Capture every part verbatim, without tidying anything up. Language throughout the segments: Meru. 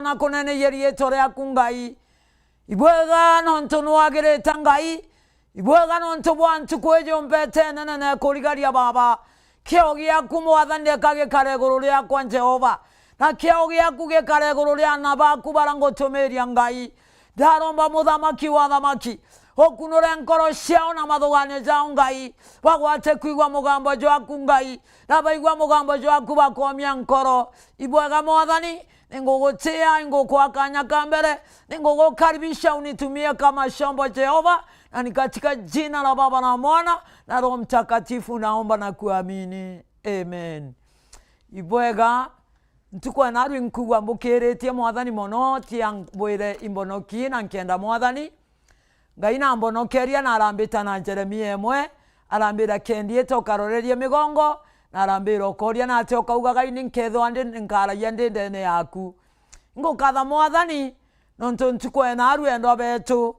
na kuneneyia riitwa riaku, Ngai. Ibwega nontu nwagirite, Ngai. Ibwega nontu bwa ntuku iji umpete nene na ikurigaria, Baba. Kiao giaku, Mwathani, reka gikare iguru riakwa, Jehova, na kiao giaku gikare iguru ria aana baku baria ngutumiiria, Ngai. Ndaromba, Muthamaki wa athamaki, ukunure nkoro ciao na mathuganio jao, Ngai. Bagwate kwigua mugambo jwaku, Ngai, na baigua mugambo jwaku bakomia nkoro. Ibwega, Mwathani, ningugutia, ingukwa kanya ka mbere, ningugukaribisha unitumie kama chombo, Jehova, na ni katika jina la Baba na Mwana na Roho Mtakatifu naomba na kuamini. Amen. Ibwega, ntuku ya naarua inkwigua mbukiritie Mwathani mono, tia mbwire imbonoki na nkenda Mwathani. Ngai nambonokeria na arambita na Jeremia imwe, arambira, "Kendiite ukarorerie migongo," na arambira, "Ukooria na atia ukaugaga, ini nkethwa ndi, nkaragia ndi ndeene yaku." Ingukatha Mwathani, nontu ntuku ya naarua, endwa beetu,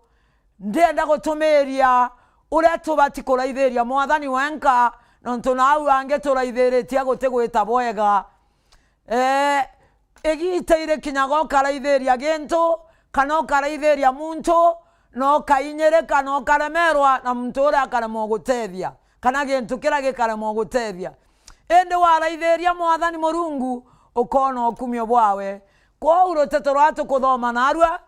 ndienda gutumiiria uria tubati kuraithiria Mwathani wenka, nontu nau angi turaithiritie guti gwita bwega. Ee, igiita irikinyaga ukaraithiria gintu, kana ukaraithiria muntu, na ukainyirika, na ukaremerwa, na muntu uria akaremwa gutethia, kana gintu kiria gikaremwa gutethia. Indi waraithiria Mwathani Murungu, ukoona ukumio bwawe. Kwou ruteto ruria tukuthoma naarua,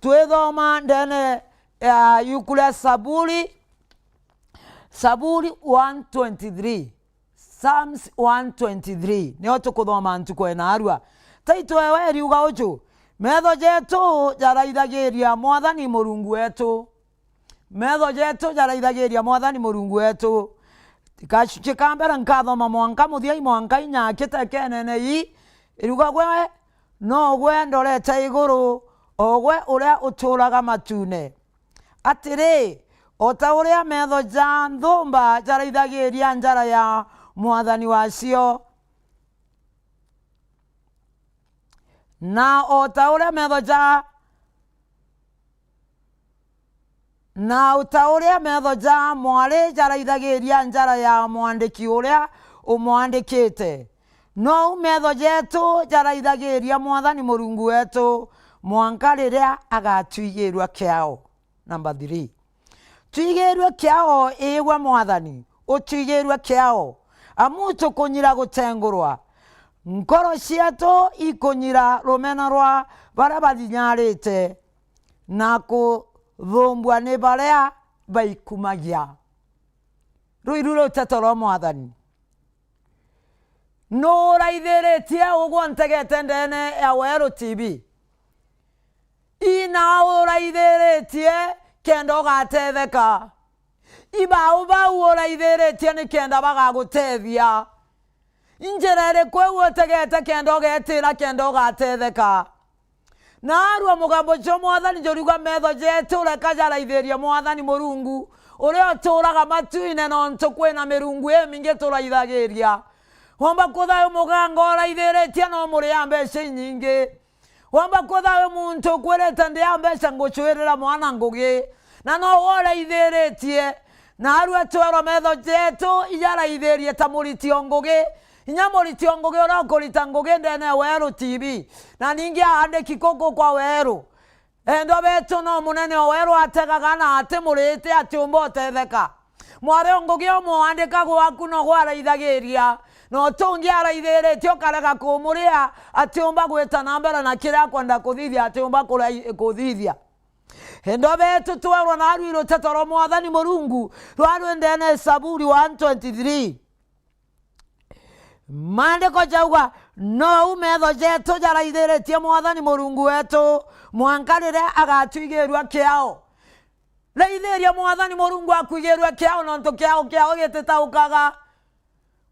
twithoma ndeene ya ibuku ria Saburi, Saburi one twenty-three. Psalms one twenty-three, nio tukuthoma ntuku ya naarua. Taito ewe iriuga uju, "Meetho jeetu jaraithagiria Mwathani Murungu weetu." Meetho jeetu jaraithagiria Mwathani Murungu weetu. Gacuchi ka mbere nkathoma mwanka muthia, i mwanka inya, kitekenene ii, iriuga, "Gwe nogwe ndorete iguru, o gwe uria utuuraga matuune." Atiri, o ta uria meetho ja nthumba jaraithagiria njara ya mwathani wacio, na o ta uria meetho ja, na o ta uria meetho ja mwari jaraithagiria njara ya mwandiki uria umwandikite, nou meetho jeetu jaraithagiria Mwathani Murungu weetu, mwanka riria agatwigirua kiao. Number three. Twigirue kiao, iigua Mwathani, utwigirue kiao, amu tukunyira gutengurwa. Nkoro cieetu ikunyira rumena rwa baria bathinyarite, na kuthumbua ni baria baikumagia. Ruu iru ruteto rwa Mwathani. Nuu uraithiritie ugwe untegete ndeene ya Weru T V? Ina uraithiritie kenda ugatetheka? Ibau bau uraithiritie ni kenda bagagutethia? Njira iriku iu utegete kenda ugetira kenda ugatetheka? Naarua mugambo jwa Mwathani juriuga, meetho jeetu reka jaraithirie Mwathani Murungu uria utuuraga matuine, nontu kwina mirungu imingi turaithagiria. Womba kwithirwa wi muganga uraithiritie no muria mbeca inyingi. Womba kwithirwa wi muntu ukwirite, "Ndia mbeca ngucwirira mwana ngugi." Na no we uraithiritie. Naarua twerwa, meetho jeetu ijaraithirie ta muriti o ngugi. Inya muriti o ngugi uria ukurita ngugi ndeene ya Weru T V, na ningi aandiki kuku kwa Weru. Endwa beetu, no munene o Weru ategaga na ati muriti atiumba utetheka. Mwari o ngugi umwe waandika gwaku no gwe araithagiria, na uti ungi araithiritie ukarega kumuria, atiumba gwita na mbere na kiria akwenda kuthithia, atiumba kurai-, kuthithia. Endwa beetu, twerwa naarua i ruteto rwa Mwathani Murungu rwa rwi ndeene Saburi one twenty-three. Maandiko jauga, nou meetho jeetu jaraithiritie Mwathani Murungu weetu, mwanka riria agatwigirua kiao. Raithiria Mwathani Murungu akwigirue kiao, nontu kiao kiao gititaukaga.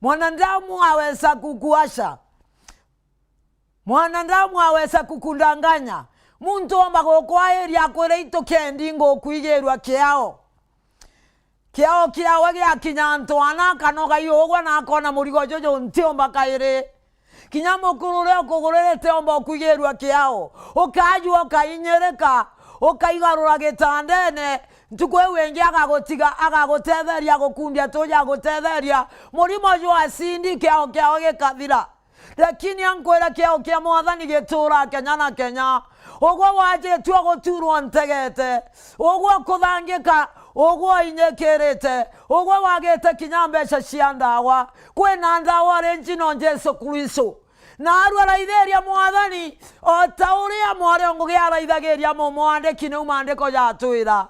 Mwanadamu aweza kukuasha. Mwanadamu aweza kukundanganya. Muntu omba gukwairia akwire, "Itu kendi ngukwigirua kiao." Kiao kiawe giakinya antu ana, akanoga iugwe na akona murigo juju ntiumba kairi. Kinya mukuru uria ukuguririte omba ukwigirua kiao. Ukajua ukainyirika, ukaigarura gitandene. Ntuku iu ingi agagutiga, agagutetheria, agukundia tuja agutetheria. Murimo jwa acindi, kiao kiao gikathira. Lakini ankwira kiao kia Mwathani gituraa kenya na kenya. Ugwe wajitua guturwo ntegete, ugwe kuthangika, ugwe inyikirite, ugwe wagite kinya mbeca cia ndawa, kwina ndawa ri njino Jesu Kristo. Naarua raithiria Mwathani, o ta uria mwari o ngugi araithagiria mu mwandiki, niu maandiko jatwira.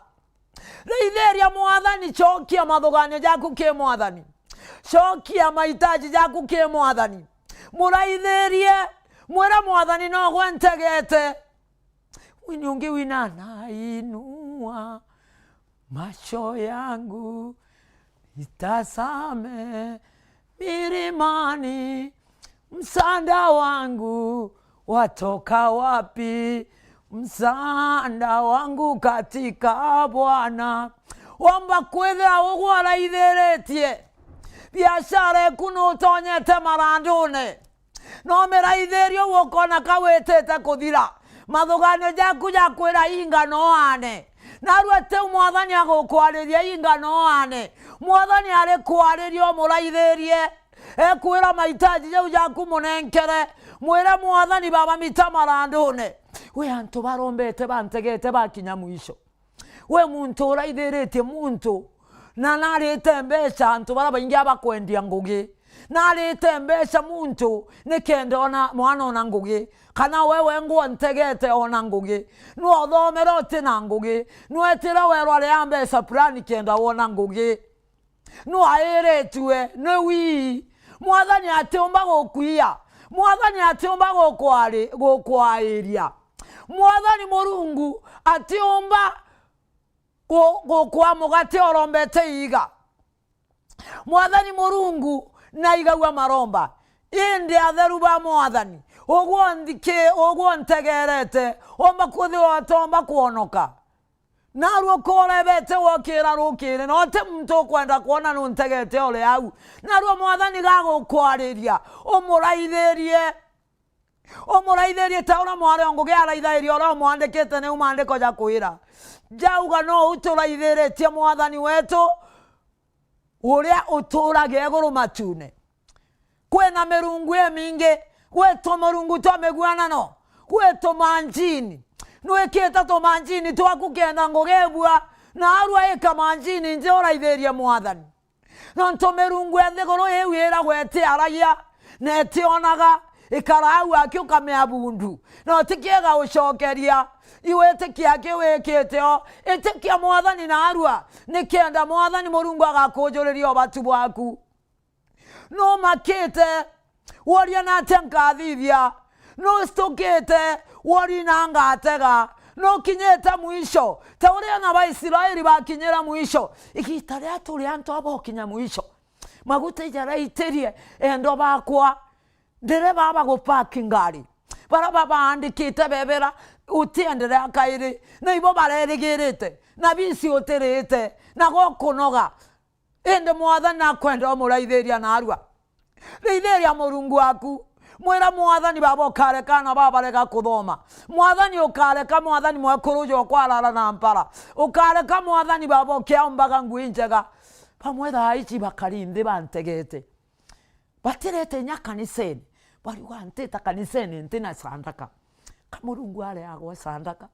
Raithiria Mwathani, cokia mathuganio jaku ki Mwathani. Cokia mahitaji jaku ki Mwathani. Muraithirie, mwire Mwathani, nogwe ntegete. Wini ungi wina, nainua macho yangu, nitazame milimani, msaada wangu watoka wapi? Msaada wangu katika Bwana. Womba kwithira ugwe araithiritie biashara eku nutonyete marandune. No miraithirie uu ukona ka witite kuthira. Mathuganio jaku jakwira inga no ane. Narua tiu Mwathani agukwariria inga no ane. Mwathani ari kwariria umuraithirie. Ekwira mahitaji jau jaku munenkere. Mwire Mwathani, Baba, mita marandune. We antu barombete bantegete bakinya mwisho. We muntu uraithiritie muntu, na narite mbeca antu baria baingi abakwendia ngugi. Narite mbeca muntu nikenda ona mwana ona ngugi, kana we wengwa ntegete ona ngugi. Nwothomere uti na ngugi. Nwetire werwa ria mbeca fulani kenda wona ngugi. Nwairitue ni wii. Mwathani atiumba gukwia. Mwathani atiumba gukwari-, gukwairia. Mwathani Murungu atiumba gu-, gukwa mugate urombete iiga. Mwathani Murungu naigagua maromba. Indi atheru ba Mwathani, ugwo nthiki-, ugwo ntegerete, omba kwithirwa utomba kwonoka. Narua ukurebete wokira rukiri, na uti muntu ukwenda kwona nuntegete uri au. Narua Mwathani gagukwariria, umuraithirie. Umuraithirie ta uria mwari o ngugi araithairie uria umwandikite niu maandiko jakwira. Jauga no uturaithiritie Mwathani wetu, uria uturagia iguru matune. Kwina mirungu imingi, gwi tumurungu twa miguanano, gwi tumanjini. Nwikite tumanjini twaku kenda ngugi ibua, na arua ika manjini nji uraithirie Mwathani. Nontu mirungu ya nthiguru iu iragwa itiaragia, na itionaga, ikara au aki ukamea bundu, na utikiega ucokeria. Iwitikia aki wikite o, itikia Mwathani narua, nikenda Mwathani Murungu agakujuriria ubatu bwaku. Numakite, woria natia nkathithia? Nustukite, woria na ngatega? Nukinyite mwisho, ta uria ana ba Israeli bakinyira mwisho. Igita riria turi antu aba ukinya mwisho, maguta ijaraitirie, endwa bakwa, ndereba aba gupaki ngari, bara babaandikite bebera, utienderea kairi, na ibo barerigirite, na bisi utirite, na gokunoga. Indi Mwathani nakwenda umuraithiria narua. Raithiria Murungu waku. Mwira Mwathani, Baba, ukareka ana baba barega kuthoma. Mwathani, ukareka Mwathani mwekuru uju okwa arara na mpara. Ukareka Mwathani, Baba, ukiaumbaga ngui njega. Bamwe thaa ici bakari nthi bantegete. Batirete inya kanisene. Bariuga, "Ntita kanisene ntina sandaka." Ka Murungu areagwa sandaka.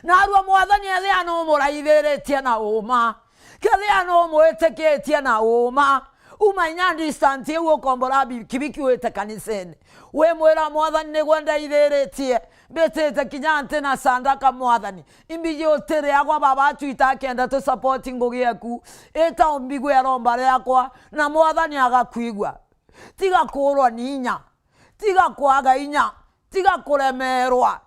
Narua Mwathani ethia numuraithiritie na uma, kethia numwitikitie na uma, uma inya distance iu ukombora bikibiki wite kanisene. Wimwira, "Mwathani, nigwe ndeithiritie, mbitite kinya nti na sandaka, Mwathani. Imbiji utiriagwa, baba, twita kenda tu support ngugi eku." Ita umbigwe iromba riakwa, na Mwathani agakwigua. Tiga kuurwa ni inya, tiga kwaga inya, tiga kuremerwa.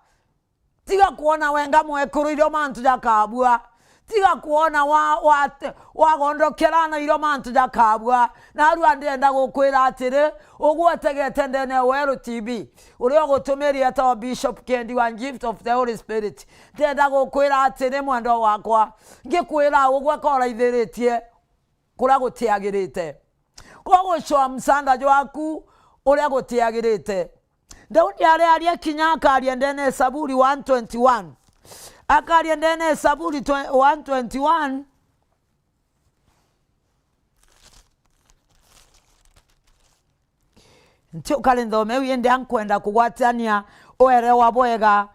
Tiga kwona wenga mwekuru irio mantu jakabua. Tiga kwona wa, wa, wagondokera na irio mantu jakabua. Narua ndienda gukwira atiri, ugwe utegete ndene ya Weru T V, uria ugutumiria ta Bishop Kendi wa Gift of the Holy Spirit. Ndienda gukwira atiri, mwendwa wakwa, ngikwira ugwe ka uraithiritie kuria gutiagirite. Kogucwa msanda jwaku uria gutiagirite. Daudi ariaria kinya akaria ndene Saburi one twenty-one. Akaria ndene Saburi twe-, one twenty-one. Nti ukari nthome iu, indi ankwenda kugwatania uerewa bwega.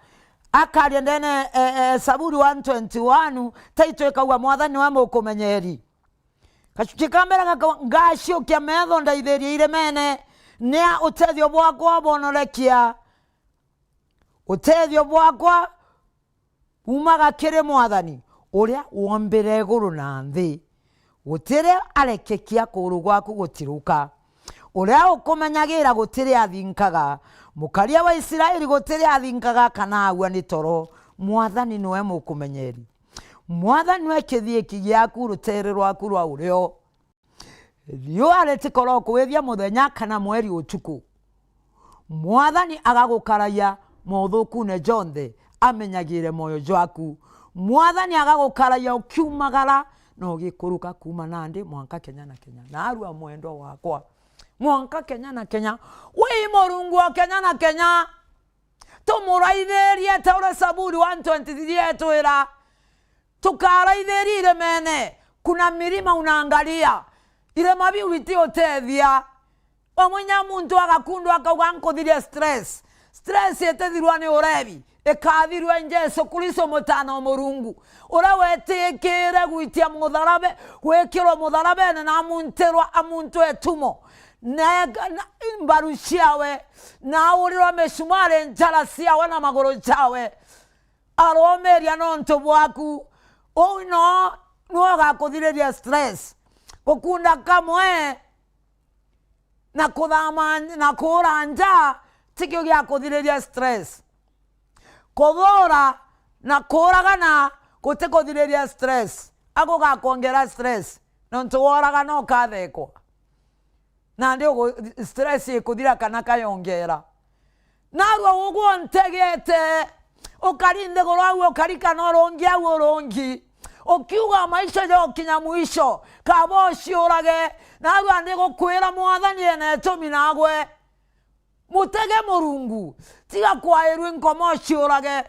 Akaria ndene, e, e, Saburi one twenty-one, taitwikagua Mwathani niwe mukumenyeri. Gacuchi ka mbere gaka, ngaciukia metho ndaithirie iremene, nia utethio bwakwa bwonorekia. Utethio bwakwa bumaga kiri Mwathani, uria wombire iguru na nthi. Gutiri arekekia kuuru gwaku gutiruka. Uria ukumenyagira gutiri athinkaga. Mukaria wa Israeli gutiri athinkaga kana agua ni toro. Mwathani niwe mukumenyeri. Mwathani niwe kithiiki giaku, ruteere rwaku rwa urio. Riua ritikorwo kwithia muthenya kana mweri utuku. Mwathani agagukaragia mothukune jonthe, amenyagire moyo jwaku. Mwathani agagukaragia ukiumagara na ugikuruka kuuma nandi mwanka kenya na kenya. Naarua mwendwa wakwa, mwanka kenya na kenya. Wi Murungu wa kenya na kenya. Tumuraithirie ta uria Saburi one twenty-three etwira, tukaraithiria iremene, kuna milima unaangalia. Irema biu bitiutethia. Umwe inya muntu agakundwa akauga, "Nkuthiria stress." Stress itithirwa ni urebi, ikathirwa i Jesu Kristo, Mutaana wa Murungu, uria wetikire gwitia mutharabe, gwikirwa mutharabene na amuntirwa, amuntwe tumo, na, na mbaru ciawe, na aurirwa misumari njara ciawe na maguru jawe, aromiria nontu bwaku. Uu no, niwe ugakuthiriria stress. Gukunda kamwe na kuthama, na kuura nja, tikio giakuthiriria stress. Kuthuura na kuuragana gutikuthiriria stress, a gugakwongera stress, nontu wooragana ukathekwa. Nandi ugu-, stress ikuthira kana kayongera. Narua ugwe untegete, ukari nthiguru au, ukari kana urungi au urungi, ukiuga maisha jokinya mwisho, kaba uciurage. Narua ndigukwira, Mwathani ena itumi nagwe. Mutege Murungu, tiga kwairua i nkoma uciurage.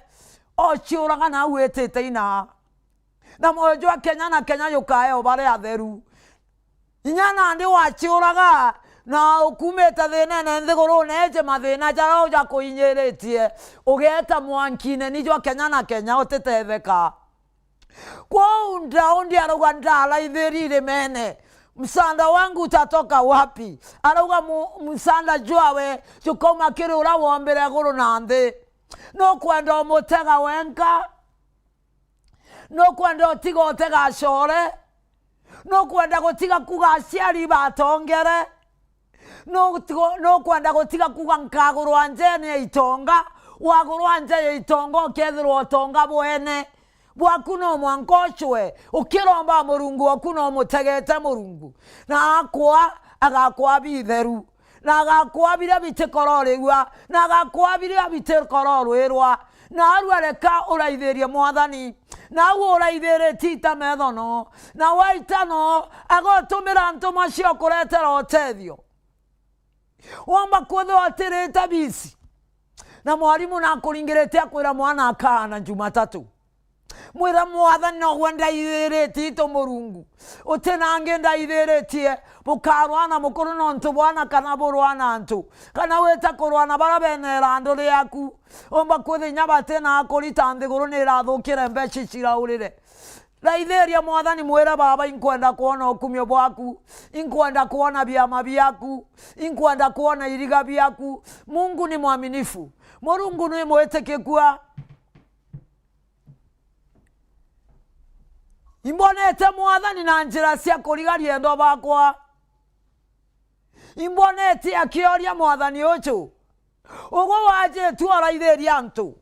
Uciuraga nau witite inaa. Na moyo jwa kenya na kenya jukaeo baria atheru. Inya nandi waciuraga na ukumite thiinene nthigurune iji, mathina jaria ujakuinyiritie, ugeeta mwankine ni jwa kenya na kenya, utitetheka. Kwou Daudi arauga, "Ndaraithirie irimene, msaada wangu utatoka wapi?" Arauga, "Mu-, msaada jwawe jukauma kiri uria wombire iguru na nthi." Nukwenda umutega wenka? Nukwenda utiga utega acore? Nukwenda gutiga kuga aciari batongere? Nutigo-, nukwenda gutiga kuga, "Nkagurwa nja ya itonga"? Wagurwa nja ya itonga, ukethirwa utonga bwene bwaku no mwanka ucwe. Ukiromba Murungu waku no umutegete Murungu, na akwa, agakwa bitheru, na agakwa biria bitikororigua, na agakwa biria bitikororwirwa. Narua reka uraithirie Mwathani, nau uraithiritie ita metho no, na waita no, agotumira ntumwa cia kuretera utethio. Womba kwithirwa utirite bisi, na mwarimu nakuringirite akwira mwana akaana Jumatatu. Mwira, "Mwathani, nogwe ndaithiritie itu Murungu. Uti na angi ndaithiritie. Bukarwana mukuru nontu bwana kana burwana antu, kana wita kurwana baria bena irandu riaku." Omba kwithia inya bati na akuri ta nthiguru ni irathukire mbeca iciraurire. Raithiria Mwathani, mwire, "Baba, inkwenda kwona ukumio bwaku, inkwenda kwona biama biaku, inkwenda kwona iriga biaku." Mungu ni mwaminifu. Murungu ni mwitikikua. Imbonete Mwathani na njira cia kuriga riendo bakwa. Imbonete akioria Mwathani uju. Ugwe wajitu araithiria antu.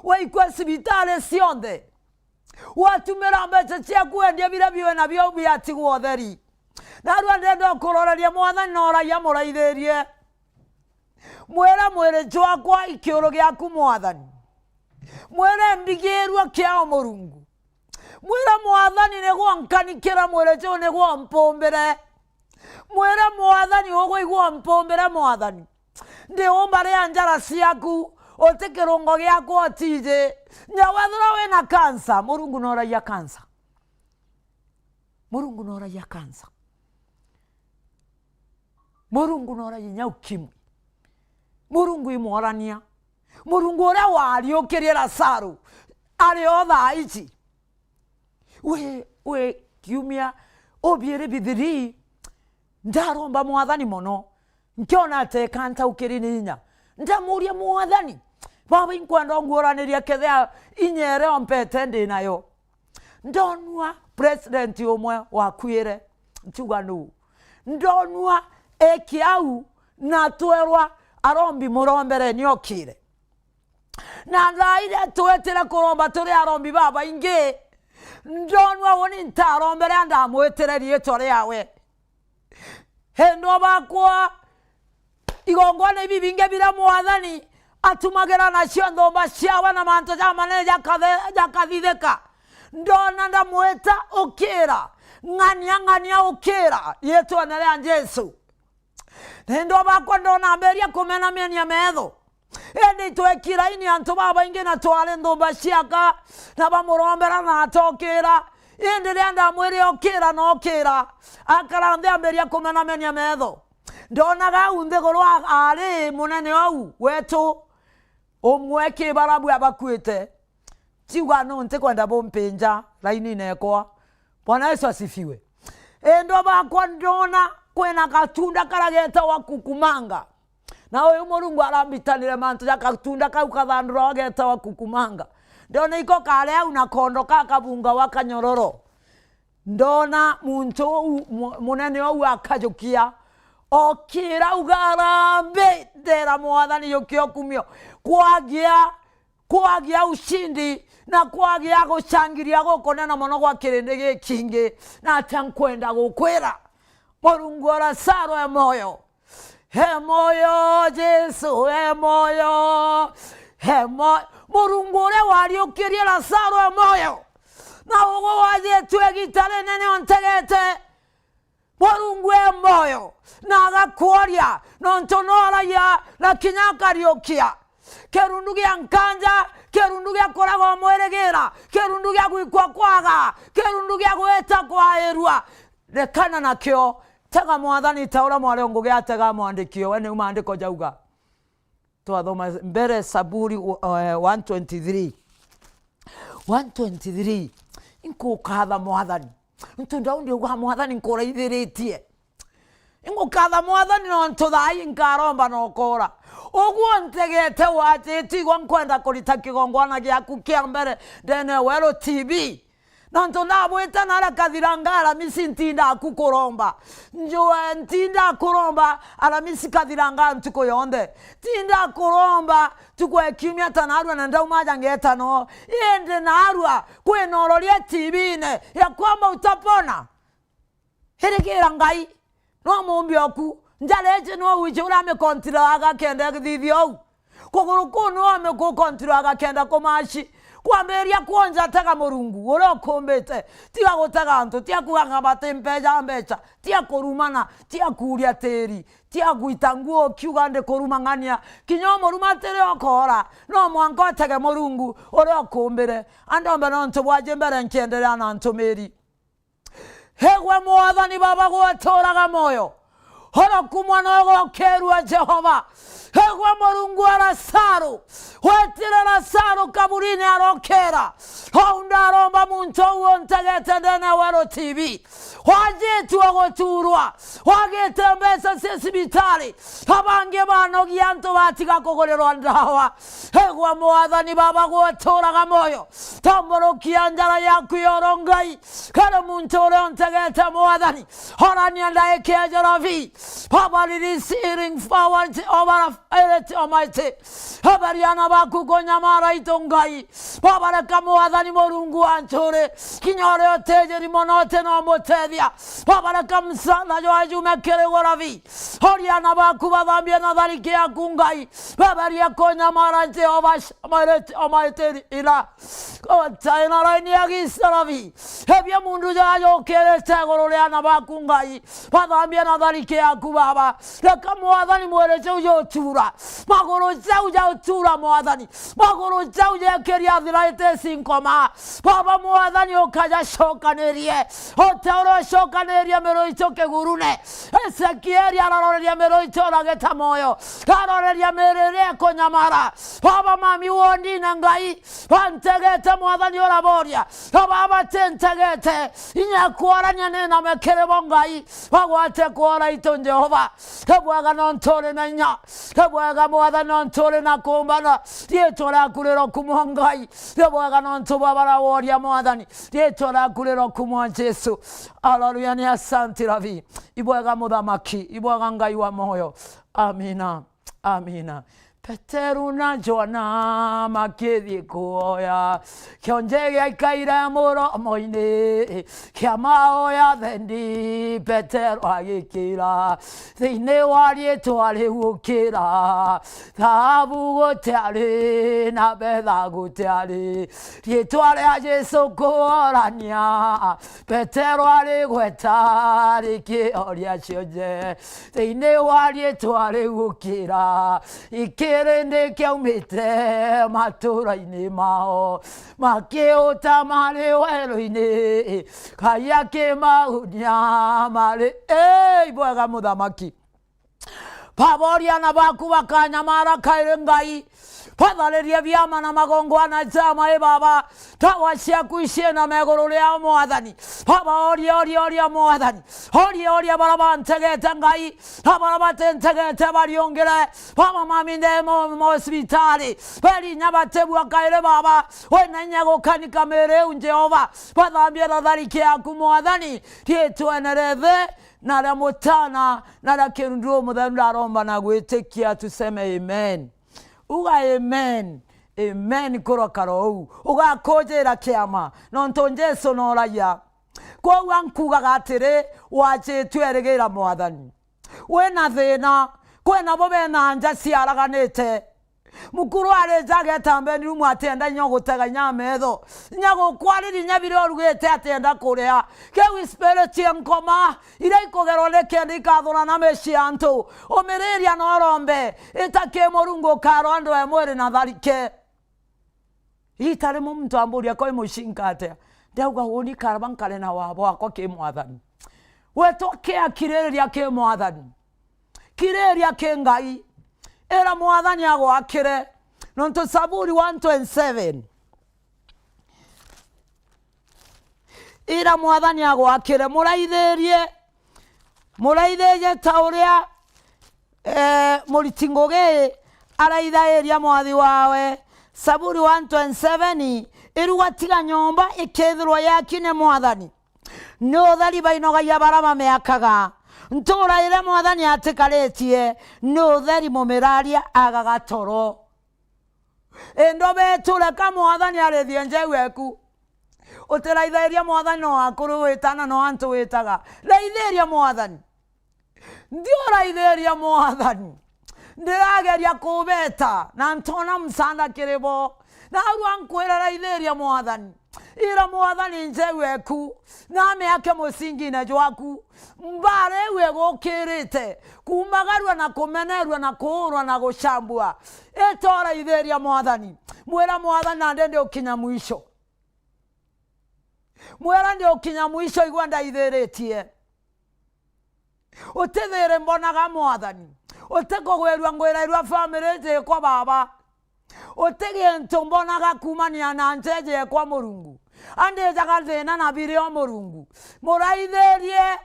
Waikua cibitari cionthe. Watumira mbeca ciaku wendia biria biwe nabio biatigwa utheri. Narua ndenda ukuroreria Mwathani na uraia muraithirie. Mwire, "Mwiri jwakwa i kiuru giaku, Mwathani." Mwire, "Mbigirua kiao, Murungu." Mwire, "Mwathani, nigwe nkanikira, mwiri juu nigwe mpumbire." Mwire, "Mwathani, ugwe igwe mpumbire, Mwathani. Ndiumba ria njara ciaku, uti kirungo giakwa utiji." Nya wethira wina kansa, Murungu noragia kansa. Murungu noragia kansa. Murungu noragia inya ukimwi. Murungu imworania. Murungu uria wariukirie Lazaro ari o thaa ici. Wi, wi kiumia ubiiri bithiri, ndaromba Mwathani mono, nkiona ati eka ntaukiri ni inya. Ndamuria Mwathani, Baba, inkwenda unguuraniria kethia inya iria umpete ndi nayo. Ndonua president umwe wakuire, ntiuga nuu. Ndonua eki au na twerwa arombi murombereni okire. Na thaa iria twetire kuromba turi arombi babaingi, ndonua uni ntarombere ndamwitire riitwa riawe. Endwa bakwa, igongona ibi bingi biria Mwathani atumagira nacio nthumba ciawe na mantu jamanene jakathe-, jakathithika, ndona ndamwita, ukira, ng'ania, ng'ania, ukira, riitwene ria Jesu. Na endwa bakwa, ndona ambiria kumenamenia metho. Indi twekira ini antu babaingi na twari nthumba ciaka, na bamurombera na atokira. Indi riria ndamwirire, "Okira," na okira, akara nthi ambiria kumenamenia metho. Ndonaga au nthiguru a-, ari munene au wetu, umwe kibarabu abakuite. Tiuga nu ntikwenda bumpinja lainine ekwa. Bwana Yesu asifiwe. Endwa bakwa, ndona kwina gatunda karia getawa kukumanga. Na uyu Murungu arambitanire mantu ja gatunda kau kathandurwa getawa kukumanga. Ndona iko kari au na kondo ka kabunga wa kanyororo. Ndona muntu uu mu-, munene uu akajukia, okira uga, "Arambi, ndera Mwathani, jukia ukumio." Kwagia, kwagia ushindi na kwagia gucangiria gukunena mono gwa kirindi gikingi, na atia nkwenda gukwira, Murungu wa Lazaro e moyo. E moyo, Jesu, e moyo. E mo-, Murungu uria wariukirie Lazaro e moyo. Na ugwe wajitue igita rinene untegete. Murungu e moyo, na agakworia, nontu no aragia, na kinya akariukia. Kirundu gia nkanja, kirundu gia kuraga umwirigira, kirundu gia gwikwa kwaga, kirundu gia gwita kwairua. Rekana nakio, tega Mwathani ta uria mwari o ngugi ategaa mwandiki o, we niu maandiko jauga. Twathoma mbere Saburi, eh, one twenty-three. One twenty-three. Inkukatha Mwathani. Ntu Daudi auga, "Mwathani, nkuraithiritie." Ingukatha Mwathani nontu thaa ii nkaromba na ukoora. Uguo ntegete wajite, igwa nkwenda kurita kigongwana giaku kia mbere ndene ya Weru T V. Nontu ndabwite naria kathiranga Aramisi ntindaa ku kuromba. Njue ntindaa kuromba Aramisi kathiranga ntuku yonthe. Ntindaa kuromba ntuku ya kiumia ta narua na ndauma aja ngeeta noo. Indi narua kwina uroria T V-ine ya kwamba utapona. Irigira Ngai, nwe mumbi oku. Njara iji nwe wiji uria amikontiroaga kenda ithithia uu. Kuguru kuu nwe amikukontiroaga kenda kumaci. Kwambiria kwonja tega Murungu uria ukumbite. Tiga gutega antu, tiga kuuga ngamba ti mbeja mbeca, tiga kurumana, tiga kuuria tiri, tiga gwita nguo ukiuga ndi kurumang'ania. Kinya umurumatire ukoora, no mwanka utege Murungu uria ukumbire. Andombe nontu bwaji mbere nkienderea na ntumiri. Egwe Mwathani Baba gwe uturaga moyo. Orokumwa na ugokirua Jehova. Egwe Murungu wa Lazaro, wetire Lazaro kaburini arokira. Au ndaromba muntu uu untegete ndene ya Weru T V. Wajitue guturwa, wagite mbeca cia cibitari, abangi banogia antu batiga kugurirwa ndawa. Egwa Mwathani Baba gwe uturaga moyo, tamburukia njara yaku yoro Ngai, kari muntu uria untegete Mwathani, orania ndaika ya jarabi. Baba, release healing power over Spirit Almighty. Eberia ana baku kunyamara itu Ngai. Baba, reka Mwathani Murungu wa ncuri, kinya uria utijiri mono uti no mutethia. Baba, reka msaada jwa jume kiri gwe Rabi. Oria ana baku bathambie na thariki yaku Ngai. Beberia kunyamara Jehova Spirit Almighty ira. Otae na raini ya gisarabi. Ebia mundu jajukirite iguru ria ana baku Ngai. Bathambie na thariki yaku Baba. Reka Mwathani mwiri jau jutura. Maguru jau jautura Mwathani. Maguru jau je Kiria arthritis nkoma. Baba Mwathani, ukajacokanirie. O ta uria ucokanirie miru itu kigurune. Ezekieli araroreria miru itu na gita moyo. Araroreria miiri iria ikunyamara. Baba, mami wondine Ngai, bantegete Mwathani uraboria. Baba, batintegete. Inya kwarania ni name kiri bo Ngai. Bagwate kwora itu Jehova. Ni bwega nontu uri na inya. Ni bwega Mwathani nontu uri na kumbana. Riitwa riaku rirokumwa Ngai. Ni bwega nontu bwa baria woria Mwathani. Riitwa riaku rirokumwa Jesu. Haleluya, ni asanti Rabi. Ibwega Muthamaki, ibwega Ngai wa moyo. Amina. Amina. Peteru na Johana makithii kuoya kionje giaikaire muromo-ini kia maoya thendi. Peteru agikira thiini wa riitwa riu ukira. Thahabu gutiari na betha gutiari. Riitwa ria Jesu kuorania. Peteru arigweta rikioria cionje thiini wa riitwa riu ukira. Ikirindi kiaumite matura-ini mao, makiuta mari weru-ini, Ngai akimaunia mari. Ei, bwega Muthamaki. Baba, uria aana baku bakanyamara kairi Ngai. Batharirie biama na magongwana jama, i Baba. Tawa ciaku iciina meguru riao, Mwathani. Baba, oria, oria, oria, Mwathani. Oria, oria baria bantegete, Ngai, na baria batintegete bariungire. Baba, mami, nde mo-, mosibitari. Beri inya batibua kairi, Baba. Wina inya gukanika miiri iu, Jehova. Bathambie na tharike yaku, Mwathani. Riitwene ria Ithe, na ria Mutana, na ria Kirundu Umutheru, ndaromba na gwitikia, tuseme amen. Uga amen. Amen, kurokara uu. Ugakujira kiama, nontu Jesu nooragia. Kwou ankugaga atiri, wajitue, erigira Mwathani. Wina thina, kwina bo bena nja ciaraganite. Mukuru arija ageta mbeni rumu atienda inya gutega inya metho, inya gukwariria inya biria urugite atienda kuria. Kiu spirit cia nkoma iria ikugerwa ni kenda ikathurana micii ya antu, umiriria na urombe, ita ki Murungu ukarwa ndwe mwiri na tharike. Iita rimwe muntu amburia, "Koi mucinka atia?" Ndiauga, "Uuni karaba nkare na wa bwakwa ki Mwathani." Wetwa kia kiririria ki Mwathani. Kiriria ki Ngai. Ira Mwathani agwakire. Nontu Saburi one twenty-seven. Ira Mwathani agwakire. Muraithirie. Muraithirie ta uria, eh, muriti ngugi araithairia mwathi wawe. Saburi one twenty-seven, iruga tiga nyomba ikethirwa yaki ni Mwathani. Ni utheri bainogagia baria bamiakaga. Ntuura iria Mwathani atikaritie, ni utheri mumiraria agaga toro. Indi betu reka Mwathani arithie njeu eku. Utiraithiria Mwathani no akuru witana no antu witaga. Raithiria Mwathani. Ndiuraithiria Mwathani. Ndirageria kubeta na ntona msaada kiri bo. Narua nkwira, raithiria Mwathani. Ira Mwathani njeu eku, na amiake mucingine jwaku. Mbara iu igukirite, kuumagarua na kumenerua na kuurwa na gucambua. Ita uraithiria Mwathani. Mwira Mwathani, nandi ndiukinya mwisho. Mwira ndiukinya mwisho, igua ndaithiritie. Utithiri mbonaga Mwathani. Utikugwirua ngwirairua family njikwa Baba. Uti gintu mbonaga kuumania na njeje ekwa Murungu. Andijaga thina na birio Murungu. Muraithirie.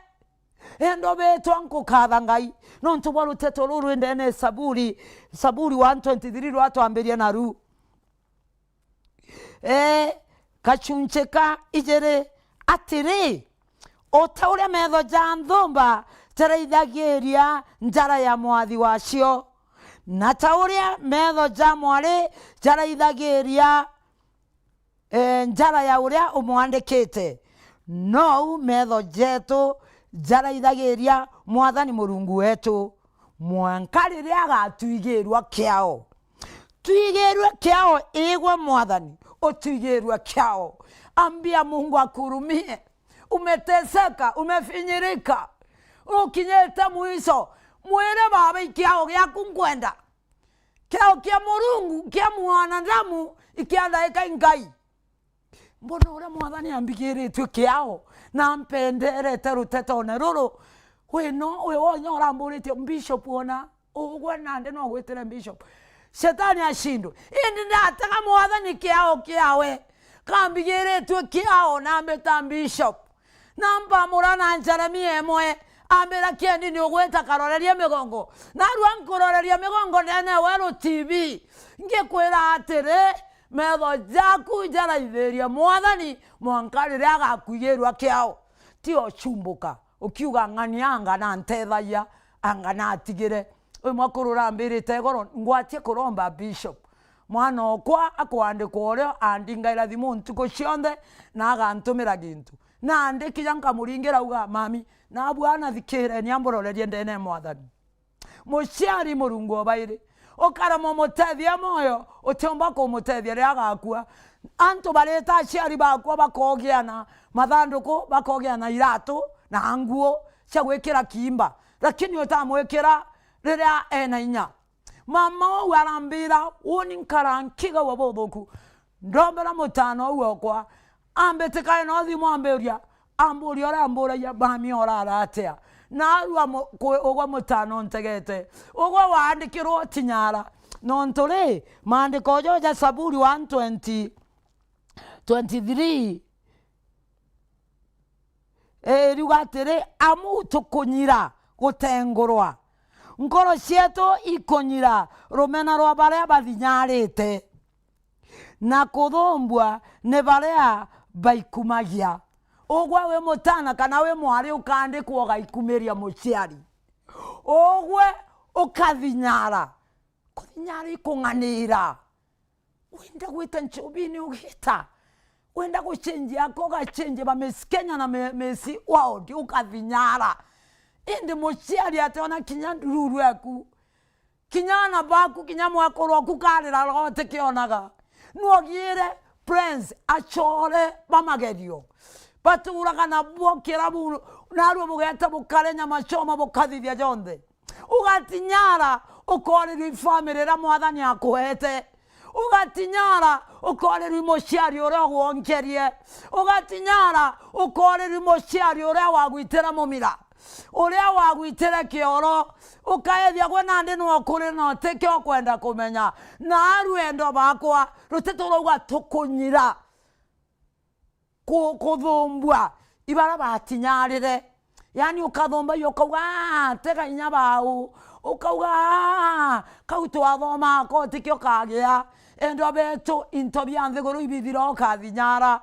Endo bitwa nkukatha Ngai. Nontu bwa ruteto ruru rwi ndene Saburi, Saburi one twenty-three rwatwambiria naru. Ee, gacunci ka ijiri, atiri, o ta uria metho ja nthumba jaraithagiria njara ya mwathi wacio, na ta uria metho ja mwari jaraithagiria, ee, njara ya uria umwandikite, nou metho jetu jaraithagiria Mwathani Murungu wetu, mwanka riria agatwigirua kiao. Twigirue kiao, igwe Mwathani, utwigirue kiao. Ambia Mungu akuhurumie. Umeteseka, umefinyirika. Ukinyite mwisho. Mwire Baba, ikiao giaku nkwenda. Kiao kia Murungu, kia mwanadamu, ikia ndaika inkai. Mbona uria Mwathani ambigiritue kiao na ampenderete rutetone ruru? Wi no, wi wonya uramburitie, Bishop, ona ugwe nandi no gwitire Bishop. Shetani acindwe. Indi ndatega Mwathani kiao kiawe. Kambigiritue kiao na mbita Bishop. Na mpamura na Jeremia imwe, ambira, "Kiendi ni ugwita karorerie migongo." Narua nkuroreria migongo ndene weru T V. Ngikwira atiri, metho jaku jaraithirie Mwathani mwanka riria agakwigirua kiao. Ti ocumbuka, ukiuga, "Ng'ania anga na ntethagia, anga na atigire." Uyu mwakuru urambirite igoro, ngwatie kuromba Bishop. Mwana okwa akwandikwa urio andingaira thimu ntuku cionthe na agantumira gintu. Nandi kija nkamuringira auga, "Mami, nabu ana thikireni amburorerie ndene ya Mwathani." Muciari Murungu obairi, ukaremwa umutethia moyo, utiumba kumutethia riria agakua. Antu barita aciari bakwa bakogiana mathanduku, bakogiana iratu na nguo cia gwikira kiimba, lakini utamwikira riria ena inya. Mama uu arambira, uuni nkara nkigaua buthuku. Ndombera mutano uu okwa, ambitikae no thimu ambiuria, amburia uria amburagia, "Mami, urara atia?" Narua mu-, kwi-, ugwe mutano ntegete. Ugwe waandikirwo utinyara. Nontu ri, maandiko jo ja Saburi one twenty, twenty-three, iriuga atiri, "Amu tukunyira gutengurwa. Nkoro cietu ikunyira rumena rwa baria bathinyarite, na kuthumbua ni baria baikumagia." Ugwe wi mutana kana wi mwari ukaandikwa ugaikumiria muciari. Ugwe ukathinyara. Kuthinyara ikung'anira. Wenda gwita ncubini ugita. Wenda gucenjia aka ugacenjia ba Miss Kenya na Mi-, Miss World ukathinyara. Indi muciari ationa kinya ndururu eku. Kinya ana baku, kinya mwekuru oku karira roho tikionaga. Nuogiire Prince acore ba magerio. Baturaga nabo kirabu, narua bugeta bukare nyama choma bukathithia jonthe. Ugatinyara ukorirwa i family iria Mwathani akuhete. Ugatinyara ukorirwa i muciari uria ugwonkerie. Ugatinyara ukorirwa i muciari uria wagwitire mumira, uria wagwitire kioro, ukaethia gwe nandi nwe ukuri na utikio ukwenda kumenya. Na a rwendo bakwa, ruteto rauga tukunyira. Ku-, kuthumbua ibaria batinyarire. Yaani ukathumbagia ukauga, "Ah, tega inya bau." Ukauga, "Ah, kau twathomaa ko tikio kagia." Endwa betu, into bia nthiguru ibithira ukathinyara.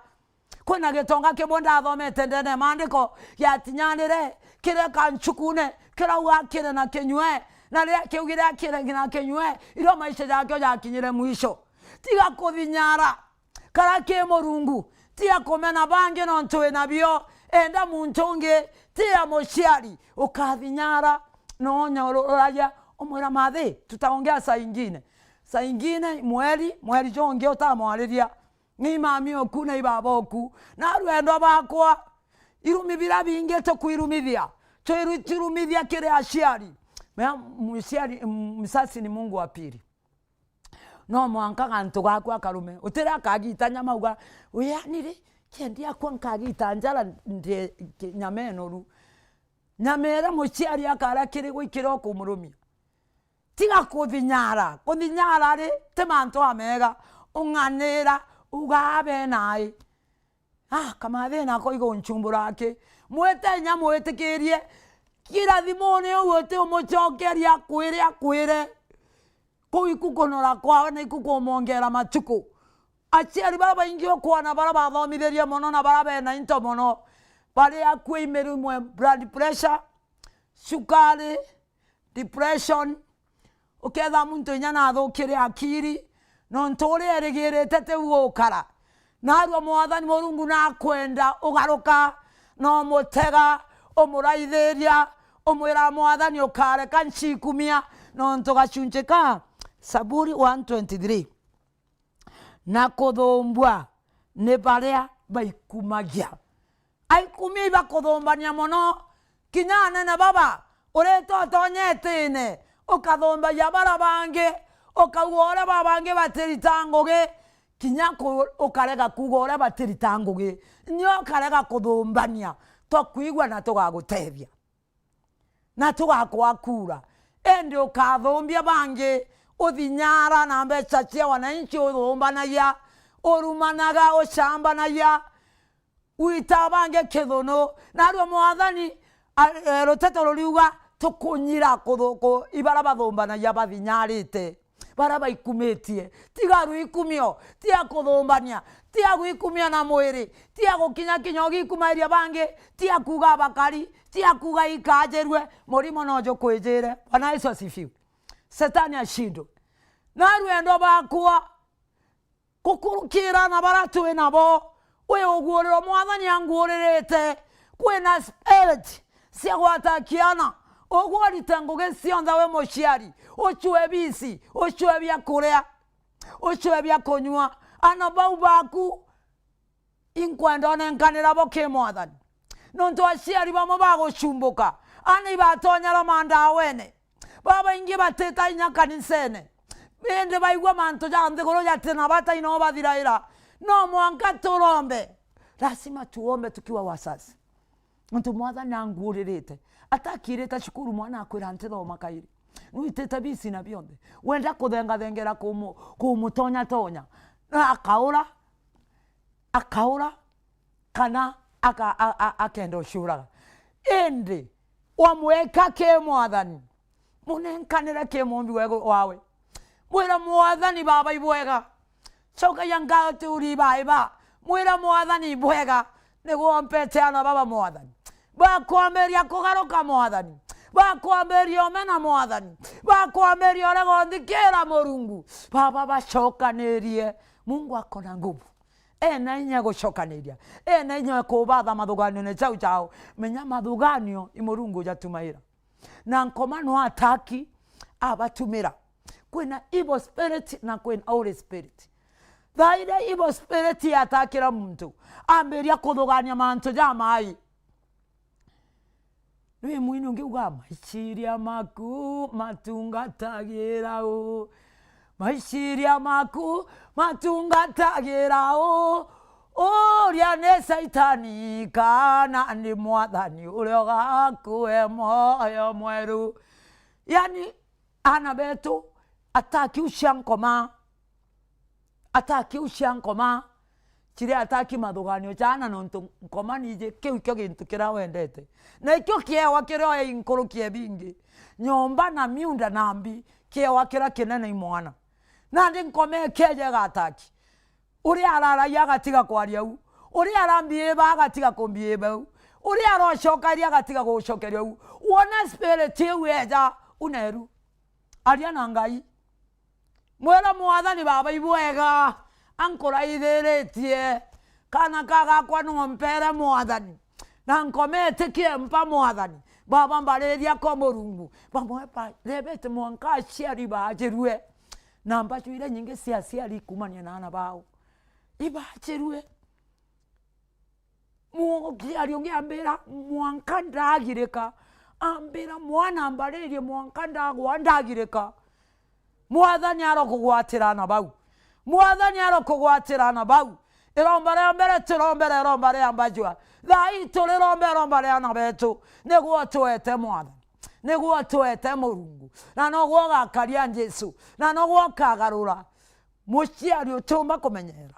Kwina gitonga kimwe ndathomete ndene ya maandiko giatinyanire kireka ncukune, kirauga kiri na kinywe, na riria kiaugire kiri na kinywe, irio maisha jakio jakinyire mwisho. Tiga kuthinyara. Kara ki Murungu, tiga kumena bangi nontu wina bio, enda muntu ungi, tia muciari, ukathinyara, nonya ururagia, umwira, "Mathi, tutaongea saa ingine." Saa ingine, mweri, mweri jungi utamwariria, ni mami oku, ni baba oku. Na rwendo bakwa, irumi bira bingi tukwirumithia, twiru-, twirumithia kiri aciari. Mea muciari, m-, msasi ni Mungu wa pili. No mwanka gantu gaku akarume. Utire akagita nyama uga, "Uyani ri, kiendi akwa nkagita njara ndi ki-, nyama enoru." Nyama iria muciari akara kiri gwikira ukumurumia. Tiga kuthinyara. Kuthinyara ri, ti mantu amega. Ung'anira, uga, "Abe nai." Ah, kamathina ko igunchumbura aki. Mwite inya mwitikirie. Kirathimuni uu uti umucokeria akwire, akwire. Kuu iku kunora kwawe na iku kumwongera matuku. Aciari baria baingi ukwona baria bathomithirie mono na baria bena into mono, bari akua i mirimwe, blood pressure, cukari, depression, ukethira muntu inya nathukire akiri, nontu uria erigirite tiu gukara. Narua Mwathani Murungu nakwenda ugaruka, na umutega, umuraithiria, umwira, "Mwathani, ukareka ncikumia," nontu gacunci ka Saburi one twenty-three. Na kuthumbua ni baria baikumagia. Aikumia ibakuthumbania mono, kinya anene baba, urita utonya itine, ukathumbagia bara bangi, ukauga uria ba bangi batirita ngugi, Kinya ku-, ukarega kuuga uria batirita ngugi, nyo ukarega kuthumbania, twakwigua na tugagutethia. Na tugakwa kuura. Indi ukathumbia bangi, uthinyara na mbeca cia wananchi, uthumbanagia, urumanaga, ucambanagia, gwita bangi kithunu. Narua Mwathani, a-, e, ruteto ruriuga, tukunyira kuthu-, ku-, ibara bathumbanagia bathinyarite. Bara baikumitie, tiga rwikumio, tia kuthumbania, tia gwikumia na mwiri, tia gukinya kinya ugikumairia bangi, tia kuuga bakari, tia kuuga ikajirue, murimo no jukwijire. Bwana Yesu asifiwe. Setani ashindwe. Na rwendo bakwa, gukurukira na bara twi nabo, wi uguuriro Mwathani anguuririte. Kwina spirit cia gwata kiana, uguurite ngugi cionthe wi muciari, ucue bisi, ucue bia kuria, ucue bia kunyua. Ana bau baku, inkwenda unenkanira bo ki Mwathani. Nontu aciari bamwe bagucumbuka, ana ibatonyera mandawene. Babaingi batita inya kanisene, indi baigua mantu ja nthiguru jatina bata, ino bathiraira. No mwanka turombe. Lazima tuombe tukiwa wazazi. Nontu Mwathani anguuririte. Atakirite cukuru, mwana akwira, "Ntithoma kairi." Nwitite bisi na bionthe. Wenda kuthengathengera kumu-, kumutonyatonya. Na akaura, akaura, kana aka-, a-, a-, akenda uciuraga. Indi wamwika ki Mwathani, munenkanire ki Muumbi wa iguru wawe. Mwira Mwathani, Baba, ibwega. Cokagia ngatho turi baiba. Mwira Mwathani, ibwega, niguo umpete ana baba, Mwathani. Bakwambiria kugaruka, Mwathani. Bakwambiria umena, Mwathani. Bakwambiria urega unthikira, Murungu. Baba, bacokanirie. Mungu ako na nguvu. Ena inya gucokaniria. Ena inya kubatha mathuganione jau jao. Menya mathuganio i Murungu jatumaira. Na nkoma no ataki abatumira. Kwina evil spirit na kwina Holy Spirit. Thaa iria evil spirit yatakira muntu, ambiria kuthugania mantu jamai. Nwi mwini ungi uga, "Maiciria maku matungatagira u? Maiciria maku matungatagira u? Uria ni Saitani kana ni Mwathani uria ugakuhe mwoyo mweru?" Yani, ana betu, ataki u cia nkoma, ataki u cia nkoma, ciria ataki mathuganio ja ana, nontu nkoma niji kiu ikio gintu kiria wendete. Na ikio kiewa kiria i nkuruki e bingi. Nyomba na miunda na mbi, kiewa kiria kinene i mwana. Nandi nkoma ikeeja igataki. Uria araragia agatiga kwaria u. Uria arambiiba agatiga kumbiiba u. Uria arocokeria agatiga gucokeria u. Wona spirit iu eja, uneru. Aria na Ngai. Mwira Mwathani, Baba, ibwega, ankuraithiritie. Kana ka gakwa no mpere Mwathani. Na nkoma itikie mpa Mwathani. Baba, mbariria ko Murungu. Bamwe barebete mwanka aciari baajirue. Na mbaju iria nyingi cia aciari ikumania na ana bao. Ibaajirue. Muciari ungi ambira, "Mwanka ndagirika." Ambira, "Mwana ambaririe, mwanka ndagwa, ndagirika." Mwathani arokugwatira ana bau. Mwathani arokugwatira ana bau. Iromba ria mbere turombere iromba ria mbajua. Thaa ii turirombe iromba ria ana betu. Niguo twete Mwathani. Niguo twete Murungu. Na noguo ugakaria Jesu. Na noguo ukagarura. Muciari utiumba kumenyera.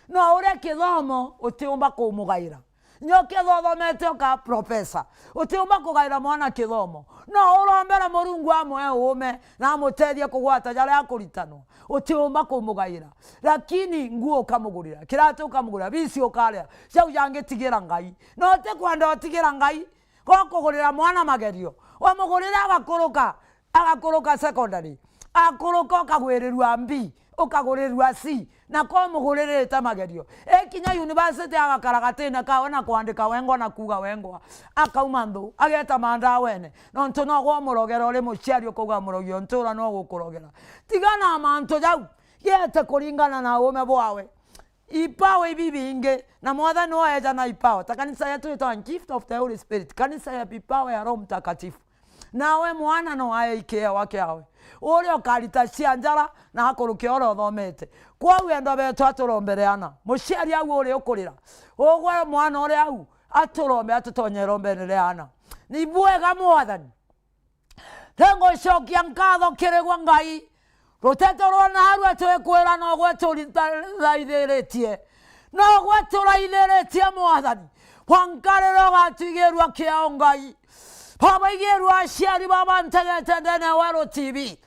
No uria kithomo utiumba kumugaira. Nyo ketho uthomete uka professor, utiumba kugaira mwana kithomo. No urombere Murungu amwe uume na amutethie kugwata jaria akuritanwa. Utiumba kumugaira. Lakini nguo ukamugurira, kiratu ukamugurira, bisi ukaria, jau jangitigira Ngai. No utikwenda utigira Ngai, gokugurira mwana magerio. Wamugurira agakuruka, agakuruka secondary. Akuruka ukagwirirua B, ukagurirua C, na ko umuguririte magerio. Ekinya university agakara gatine kawe na kwandika wengwa na kuuga wengwa. Akauma nthu, ageta mandawene. Nontu nogwe umurogera uri muciari ukauga murogio ntura no gukurogera. Tigana na mantu jau, gete kuringana na uume bwawe. Ipawa ibi bingi, na Mwathani niwe eja na ipawa. Ta kanisa yetu itwa gift of the Holy Spirit, kanisa ya ipawa ya Roho Mtakatifu. Nawe mwana no ae ikiewa kiawe, uria ukarita cia njara na akurukia uria uthomete. Kwou endwa betu, aturombere ana. Muciari au uri ukurira, ugwe mwana uria au, aturombe, atutonye irombene ria ana. Ni bwega Mwathani. Tingucokia nkatho kiri gwe Ngai. Ruteto rwa naarua twikwira nogwe turithaithiritie. Nogwe turaithiritie Mwathani. Mwanka riria ugatwigirua kiao Ngai. Baba, igirua aciari baba ntegete ndene ya Weru T V.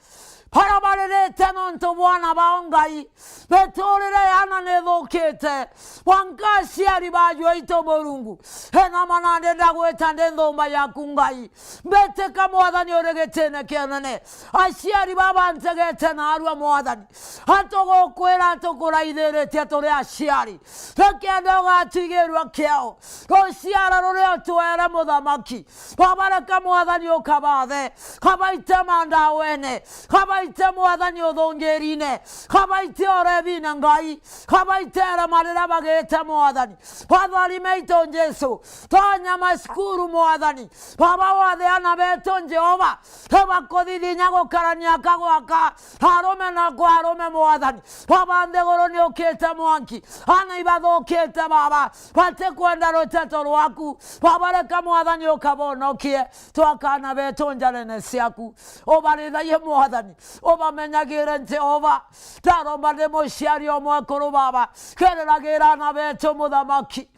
Bara baririte nontu bwana bao Ngai. Miturire ya ana nithukite. Mwanka aciari baju aitu Murungu. Ena manandi ndagwita ndi nthumba yaku Ngai. Mbitika Mwathani uri gitine kia unene. Aciari baba ntegete naarua Mwathani. Atugukwira atukuraithiritie turi aciari. Reke enda ugatwigirua kiao. Ruciara ruria utwere Muthamaki. Baba, reka Mwathani ukabathe. Kabaite mandawene. Kabaite Mwathani uthungirine. Kabaite urethine Ngai. Kabaite arama riria bagite Mwathani. Batharime itu Jesu. Tonya macukuru Mwathani. Baba, wathe ana betu Jehova. Tibakuthithinya gukarania aka gwaka. Arume na kwa arume Mwathani. Baba, nthiguru ni ukite mwanki. Ana ibathukite Baba. Batikwenda ruteto rwaku. Baba, reka Mwathani ukabonokie. Twakana betu njarene ciaku. Ubarithaie Mwathani. Ubamenyagire Jehova. Ndaromba ndi muciari o mwekuru Baba. Kiriragira ana betu Muthamaki.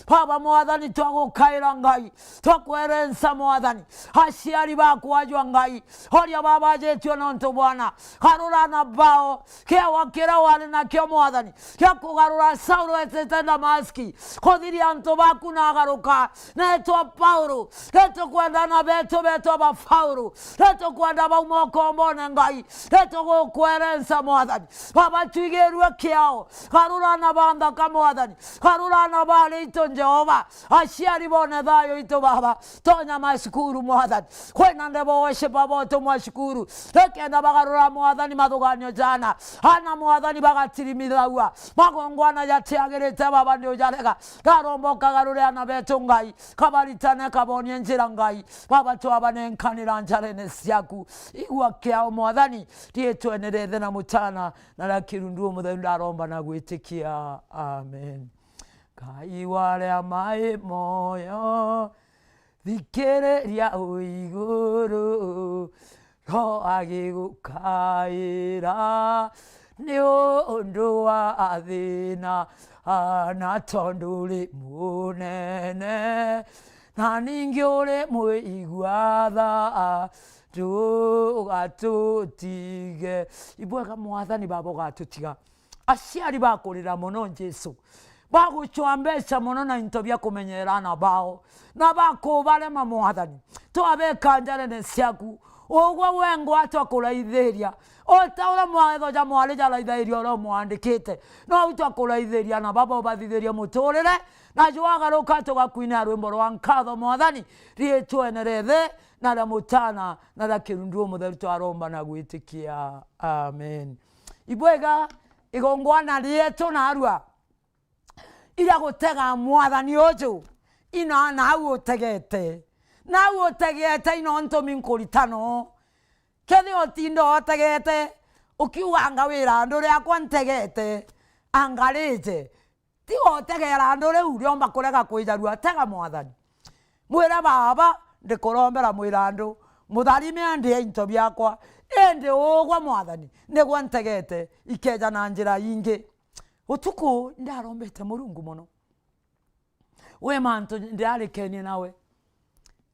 Baba Mwathani, twagukaira Ngai, twakwerensa Mwathani, aciari bakwa jwa Ngai, oria babajitue nontu bwana, garura ana bao, kiawa kiria wari nakio Mwathani, gia kugarura Saulu etite Damaski, kuthiria antu baku na agaruka, netwa Paulo, nitukwenda ana betu betwa ba Paulo, nitukwenda bauma ukombone Ngai, nitugukwerensa Mwathani, baba twigirue kiao, garura ana ba nthaka Mwathani, garura ana ba aritu Jehova, aciari bone thayo itu Baba, tonya macukuru Mwathani, kwina ndebo worship abo tumwa cukuru, reke enda bagarura Mwathani mathuganio jana, ana Mwathani bagatirimilaua, magongwana jatiagirite Baba ndi ujarega, ndaromba ukagarure ana betu Ngai, kabaritane kabonie njira Ngai, Baba twabanenkanira njarene ciaku, igua kiao Mwathani, riitwene riethe na Mutana, na ria Kirundu Umutheru ndaromba na gwitikia. Amen. Ngai wa aria mai moyo, thikiriria wi iguru, Roho agigukaira, ni undu wa thina, na tondu uri munene, na ningi uri mwigua tha, ndugatutige. Ibwega Mwathani Baba ugatutiga. Aciari bakurira mono Jesu, bagucwa mbeca mono na into bia kumenyera ana bao, na bakubarema Mwathani, twabeka njarene ciaku, ugwe wengwa twakuraithiria, o ta uria mawatho ja mwari jaraithairia uria umwandikite, nou twakuraithiria na Baba ubathithirie muturire, na jwagaruka tugakwinira rwimbo rwa nkatho Mwathani, riitwene riethe, na ria Mutana, na ria Kirundu Umutheru twaromba na gwitikia. Amen. Ibwega, igongwana rietu narua iria gutega Mwathani uju, ina nau utegete. Nau utegete ino ntumi nkuritano. Kethi utinda utegete, ukiuga anga wira andu riakwa ntegete, anga rije. Tiga utegera andu riu riomba kurega kwijarua, tega Mwathani. Mwire, Baba, ndikurombera mwira andu, mutharime andia into biakwa, indi ugwe Mwathani, nigwe ntegete, ikeja na njira ingi. Utuku ndarombete Murungu mono. We mantu ndirarikenie nawe.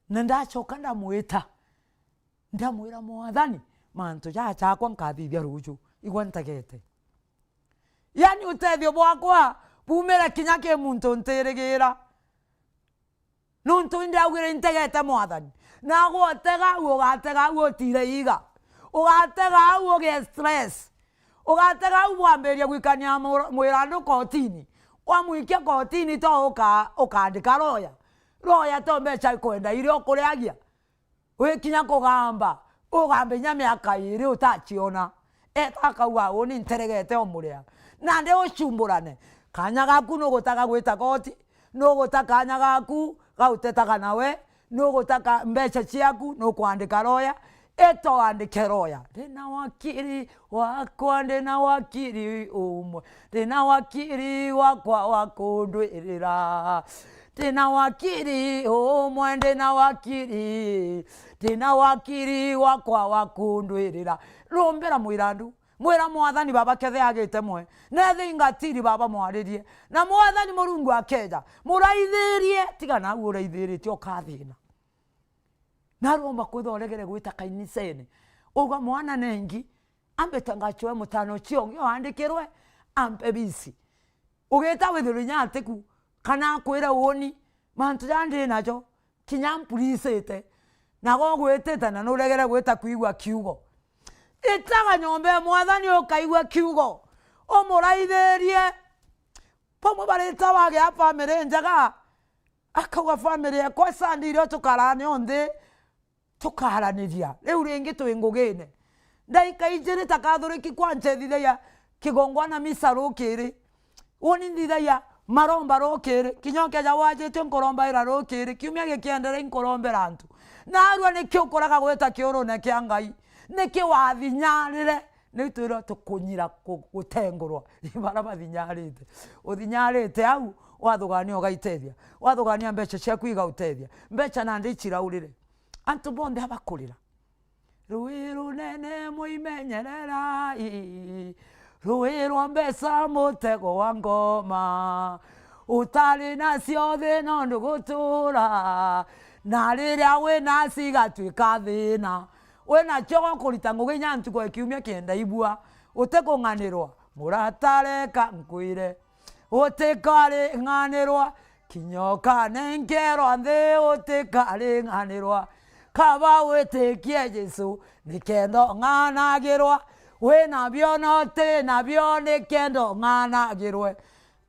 Na ndacoka ndamwita, ndamwira, Mwathani, mantu jaa jakwa nkathithia ruju, igwe ntegete. Yani utethio bwakwa bumire kinya ki muntu ntirigira. Nuntu indaugire integete Mwathani. Nagwe utega au, ugatega au utire iga. Ugatega au ugie stress. Ugatega au bwambirie gwikania mu-, mwira andu kotini. Wamwikia kotini to uka-, ukaandika roya. Roya to mbeca ikwenda iria ukuriagia. Wikinya kugamba, ugambe inya miaka iri utaciona. Eta akauga, uni nteregete umuria. Nandi ucumburane. Kanya gaku nugutaga gwita koti, nuguta kanya gaku gautetaga nawe, Nugutaka mbeca ciaku, nukwandika roya, ita wandike roya. Ndina wakiri wakwa, ndina wakiri umwe, ndina wakiri wakwa wa kundwirira. Ndina wakiri umwe, ndina wakiri, ndina wakiri wakwa wa kundwirira. Rumbira mwirandu. Mwira Mwathani, Baba, kethe agite mwe, nethi ingatiri, Baba, mwaririe. Na Mwathani Murungu akeja, muraithirie, tiga nau uraithiritie ukathina. Naromba kwithwa uregere gwita kanisene. Uga, mwana nengi, ambe tangachoe mutano ciongi oandikirwe, ampe bisi. Ugita withirwe inya atiku, kana akwire uuni, mantu ja ndi najo, kinya mpurisite, na gogwitite na nuregere gwita kwigua kiugo. Itaga nyomba ya Mwathani ukaigua kiugo, umuraithirie. Bamwe barita bagia family njega, akauga, family ekwa Sunday irio tukarane onthe, tukaraniria. Riu ringi twi ngugine. Ndaika ijiri ta kathuriki kwa nchethithagia kigongwana misa rukiri. Uni nthithagia maromba rukiri. Kinya ukeja wajitue nkurombaira rukiri. Kiumia gikienderea inkurombera antu. Narua niki ukoraga gwita kiurune kia Ngai? Niki wathinyarire? Ni twirwa tukunyira ku-, gutengurwa. Bara bathinyarite. Uthinyarite au, wathugania ugaitethia. Wathugania mbeca ciaku igautethia. Mbeca nandi iciraurire. Antu bonthe abakurira. Rui runene muimenyererai, rui rwa mbeca mutego wa ngoma. Utari nacio thina ndugutura, na riria wi nacio igatuika thina. Wi nacio gukurita ngugi inya ntuku ya kiumia kienda ibua. Utikung'anirwa, murata reka nkwire. Utikaring'anirwa, kinya ukanenkerwa nthi, utikaring'anirwa. Kaba witikie Jesu, nikenda ung'anagirwa. Wi nabio na uti nabio, nikenda ung'anagirwe.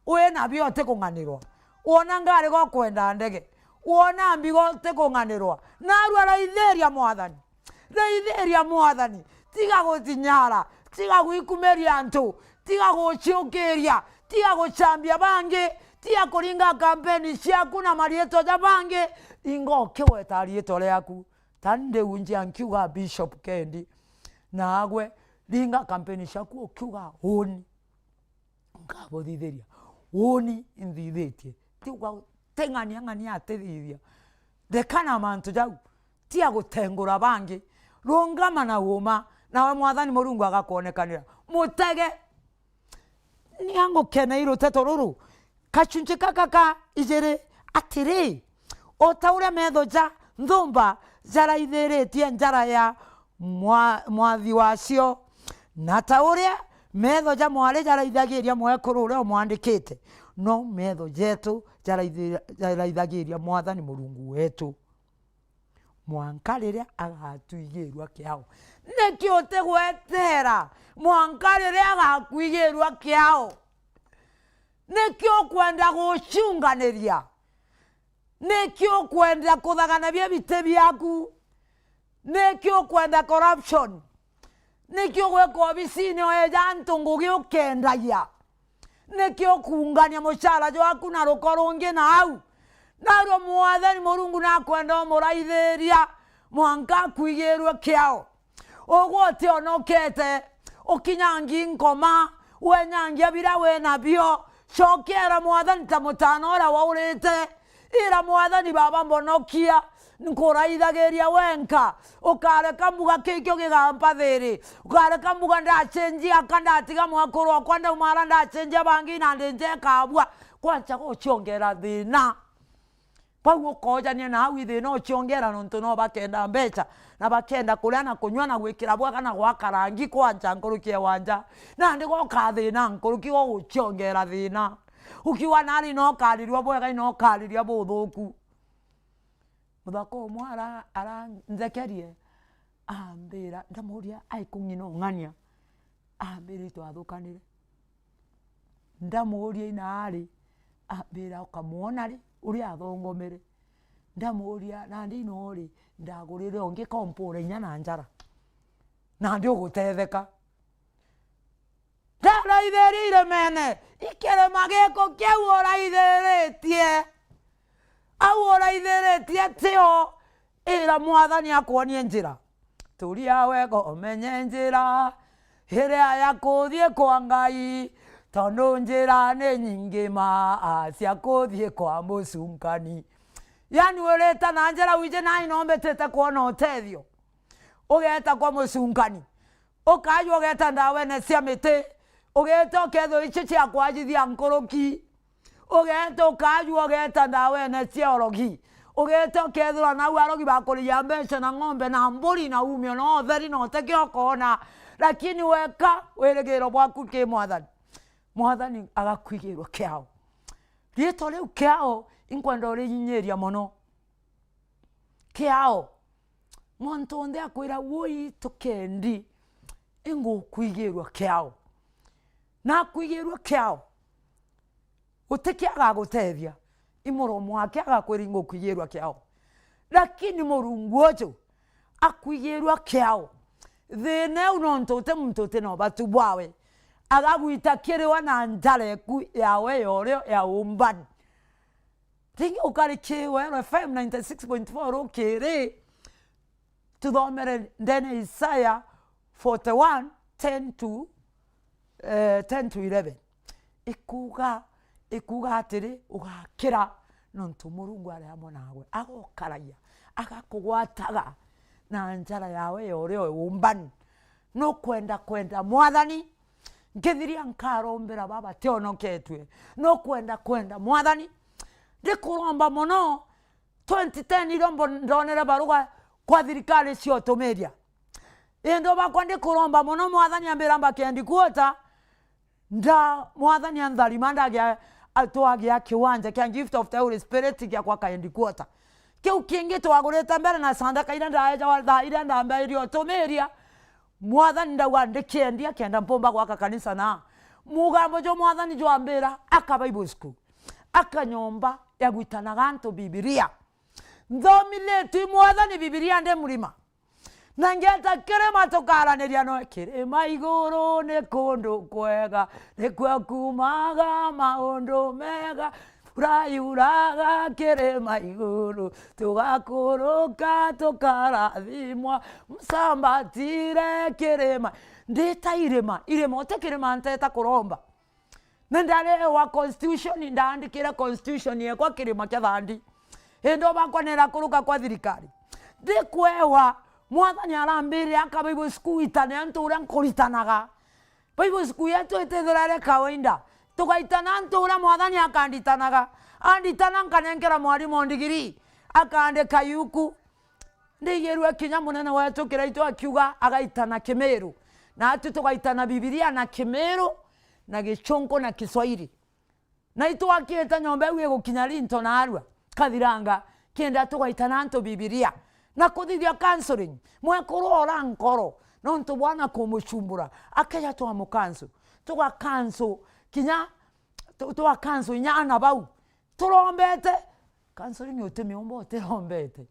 Wi nabio utikung'anirwa. Wona ngari gokwenda ndege, wona mbigo utikung'anirwa. Narua raithiria Mwathani. Raithiria Mwathani, tiga gutinyara, tiga gwikumiria antu, tiga guciukiria, tiga gucambia bangi, tiga kuringa kampeni ciaku na mariitwa ja bangi. Inga ukiweta riitwa riaku. Ta ndiu njia nkiuga Bishop Kendi, nagwe ringa kampeni ciaku ukiuga, uuni. Nkabuthithiria. Uuni inthithitie. Tiuga teng'ania ng'ania atithithia. Reka na mantu jau. Tia gutengura bangi. Rungama na uuma, nawe Mwathani Murungu agakwonekanira. Mutege. Ni angukenei ruteto ruru. Kachunchi kaka ka ijiri, atiri, o ta uria metho ja nthumba jaraithiritie njara ya mwa-, mwathi wacio, na ta uria metho ja mwari jaraithagiria mwekuru uria umwandikite, no metho jetu jaraithi-, jaraithagiria Mwathani Murungu wetu. Mwanka riria agatwigirua kiao. Niki utigwetera mwanka riria agakwigirua kiao? Niki ukwenda gucunganiria? Niki ukwenda kuthagana bia biti biaku? Niki ukwenda corruption? Niki ugwika obisini oeja antu ngugi ukendagia? Niki ukuungania mucara jwaku na ruko rungi na au? Narua Mwathani Murungu nakwenda umuraithiria mwanka akwigirue kiao. Ugwe utionokete, ukinyangi nkoma, wenyangia biria wi nabio, cokera Mwathani ta mutana uria waurite. Ira Mwathani, Baba, mbonokia, nkuraithagiria wenka. Ukareka mbuga kikio gigampa thiri. Ukareka mbuga ndacenjia aka, ndatiga mwekuru okwa ndauma ara ndacenjia bangi, na ndi njekabua. Kwancha guciongera thina. Bau ukojania na au ithina uciongera, nontu no bakenda mbeca, na bakenda kuria na kunyua na gwikira bwega na gwaka rangi kwancha nkuruki ewa nja. Nandi goka thina nkuruki, guguciongera thina. Ukiuga nari no ukariria bwega, ino ukariria buthuku. Muthaka umwe ara-, aranthekerie, ambira, ndamuria, "Ai, kung'ina ung'ania?" Ambira, "Itwathukanire." Ndamuria, "Ina ari?" Ambira, "Ukamwona ri, uria athongomere." Ndamuria, "Nandi ino ri, ndagurire ungi kompura inya na njara? Nandi ugutetheka." Ndaraithirie iremene, ikirema giko kiu uraithiritie. Au uraithiritie tio, ira Mwathani akwonie njira. Turia wega umenye njira iria ya kuthii kwa Ngai, tondu njira ni nyingi ma cia kuthii kwa mucungani. Yani, urita na njira wiji nai no mbitite kwona utethio. Ugeeta kwa mucungani. Ukajua ugeeta ndawene cia miti. Ugeeta ukethirwa icio cia kwajithia nkuruki. Ugeeta ukajua ugeeta ndawene cia urogi. Ugeeta ukethirwa nau arogi bakurigia mbeca na ng'ombe na mburi na umio na utheri na uteke ukoona. Lakini weka wirigiro bwaku ki Mwathani. Mwathani agakwigirwa kiao. Riitwa riu kiao inkwenda urinyiria mono. Kiao. Muntu onthe akwira, "Wui tukendi, ingukwigirua kiao." Na akwigirua kiao, gutiki agagutethia, i muromo wake agakwira, "Ingukwigirua kiao." Lakini Murungu uju akwigirua kiao, thina iu nontu uti muntu uti na ubatu bwawe, agagwita kiri we na njara eku yawe ya urio ya umbani. Ringi ukarikiwe F M ninety six point four ukiri, tuthomere ndene Isaya forty-one, ten to, eh, ten to eleven. Ikuga, ikuga atiri, ugakira, nontu Murungu ari amwe nawe, agokaragia, agakugwataga na njara yawe ya urio umbani. Nukwenda kwenda Mwathani, nkithiria nkarombera baba tionoketue. Nukwenda kwenda Mwathani, ndikuromba mono, twenty ten irio mbo-, ndonere baruga kwa thirikari cia utumiria. Indi bakwa ndikuromba mono, Mwathani ambira mbake headquarter, nda, Mwathani antharima ndagia, atwagia kiwanja kia Gift of the Holy Spirit gia gwaka headquarter. Kiu kingi twagurite mbere na sandaka iria ndaejawa thaa iria ndambairie utumiria, Mwathani ndauga ndikiendia kenda mpumba gwaka kanisa na mugambo jwa Mwathani jwambira aka Bible school. Aka nyomba ya gwitanaga antu Bibilia. Nthomithitue i Mwathani Bibilia ndi murima. Na ngeta kirima tukaraniria no kirima iguru ni kundu kwega, nikuo kumaga maundu mega. Mbura yuraga kirima iguru, tugakuruka tukarathimwa, msambatire kirima. Ndita irima, irima, uti kirima nteta kuromba. Na ndarewa constitution, ndaandikire constitution yekwa kirima kia thandi. Indi bakwa nirakuruka kwa thirikari. Ndikwewa, Mwathani arambire aka Bible school itane antu uria nkuritanaga. Bible school yetu itithira iri kawaida. Tugaitana antu uria Mwathani akanditanaga. Anditana nkanenkera mwarimu ndigiri. Akandika yuku. Ndigirue kinya munene wetu Kiraitu akiuga agaitana Kimiru. Na atu tugaitana Bibilia na Kimiru, na Gichunku na Kiswahili. Na itwakite nyomba iu igukinya Linto na Arua, Kathiranga, kenda tugaitana antu Bibilia. Na kuthithia counseling, mwekuru ora nkoro, nontu bwana kumuchumbura, akeja twamukansu. Tugakansu, kinya, tu-, tugakansu inya ana bau. Turombete, counseling utimiomba utirombete.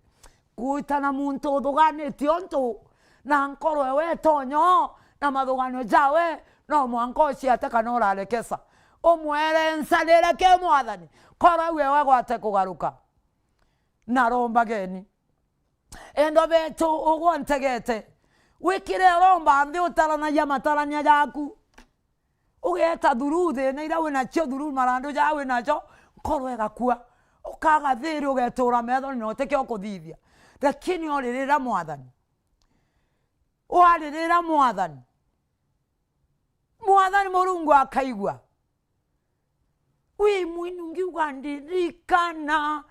Kuitana muntu uthuganitie untu na nkoro ewe itonyo na mathuganio jawe, no mwanka uciate kana urarekesa. Umwere, "Nsalire ki Mwathani, koro au ewe gwate kugaruka." Na rombageni. Endo betu ugwo ntegete. Wikire uromba nthi utaranagia matarania jaku. Ugeeta thuru thina iria winacio, thuru marandu jaa winajo, nkoro igakua. Ukaga thiri ugetura methoni na utike ukuthithia. Lakini uririra Mwathani. Waririra Mwathani. Mwathani Murungu akaigua. Wi mwini ungiuga, "Ndirikana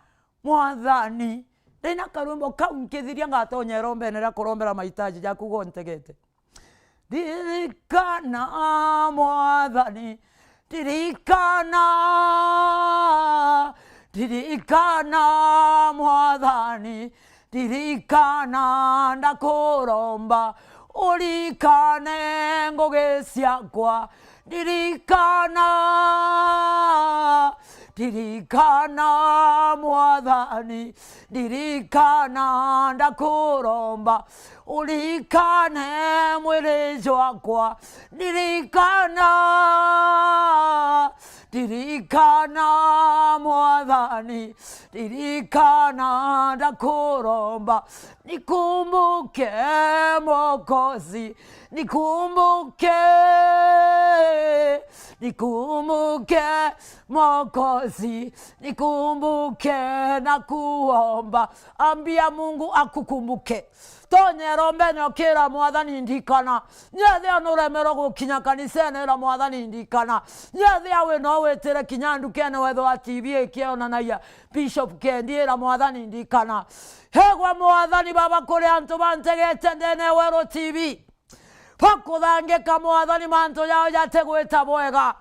Mwathani." Ndina karwimbo kau nkithiria ngatonyera ombene ria kurombera mahitaji jaku gontegete. Ndirikana Mwathani, ndirikana, ndirikana Mwathani, ndirikana ndakuromba, urikane ngugi ciakwa, ndirikana, ndirikana Mwathani, ndirikana ndakuromba, urikane mwiri jwakwa, ndirikana, Ririkana, Mwathani, ririkana, ndakuromba. Nikumbuke, Mwokozi, nikumbuke, nikumbuke, Mwokozi, nikumbuke, nakuomba. Ambia Mungu akukumbuke. Tonyera ombene, ukira Mwathani, ndikana. Nyethia nuremerwa gukinya kanisene, ira Mwathani, ndikana. Nyethia wi no witire kinya ndukene, wethwa T V ikionanagia Bishop Kendi, ira Mwathani, ndikana. Hegwa Mwathani Baba kuri antu bantegete ndene ya Weru T V. Bakuthangika, Mwathani, mantu jao jatigwita bwega.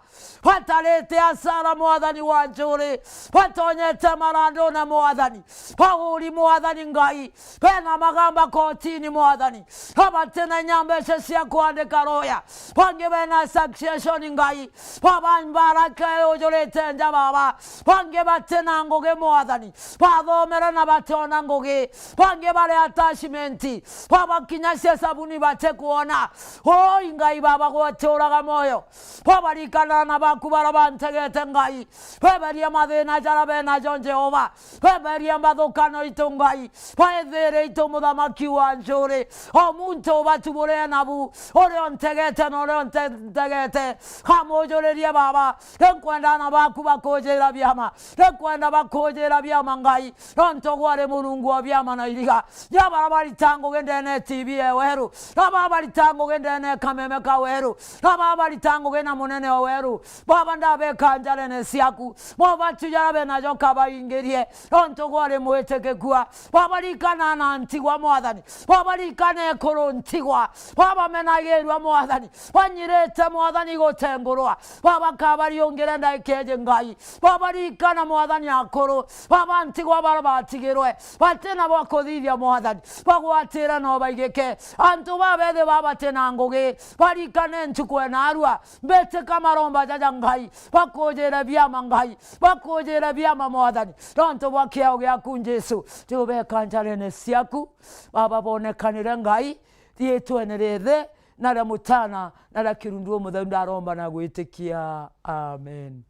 Batarite asara, Mwathani wa njuri. Batonyete marandune, Mwathani. Bauri, Mwathani Ngai. Bena magamba kotini, Mwathani. Abatena inya mbeca cia kwandika roya. Bangi bena succession, Ngai. Baba mbaraka yujurite nja, Baba. Bangi batena ngugi, Mwathani. Bathomere na batona ngugi. Bangi bari attachment. Baba kinya cia sabuni batikuona. Oi Ngai Baba, gwe uturaga moyo. Babarikana aana baku bara bantegete, Ngai. Beberia mathina jara benajo, Jehova. Beberia mbathukano itu, Ngai. Baithire itu, Muthamaki wa njuri. O muntu ubatu buria nabu, uria untegete na uria unte-, ntegete. Kamujuririe, Baba. Rinkwenda aana baku bakujira biama. Rinkwenda bakujira biama, Ngai. Nontu gwe uri Murungu wa biama na iriga. Nya bara barita ngugi ndene ya T V ya Weru. Na bara barita ngugi ndene ya kameme ka Weru. Na bara barita ngugi na munene wa Weru. Baba, ndabeka njarene ciaku. Mobatu jara benajo kabaingirie. Nontu gwe uri mwitikikua. Baba, ririkana aana ntigwa, Mwathani. Baba, ririkana ekuru ntigwa. Baba, bamenagirua, Mwathani. Banyirite, Mwathani, gutengurwa. Baba, kabariungire ndaika iji, Ngai. Baba, ririkana, Mwathani, akuru. Baba, ntigwa bara batigirwe. Batina bwa kuthithia, Mwathani. Bagwatire na ubaigike. Antu babethi baba batina ngugi. Barikane ntuku ena arua. Mbitika maromba jaja, Ngai. Bakujire biama, Ngai. Bakujire biama, Mwathani. Nontu bwa kiao giaku, Jesu. Tubeka njarene ciaku. Baba, bonekanire, Ngai. Riitwene ria Ithe, na ria Mutana, na ria Kirundu Umutheu, ndaromba na gwitikia. Amen.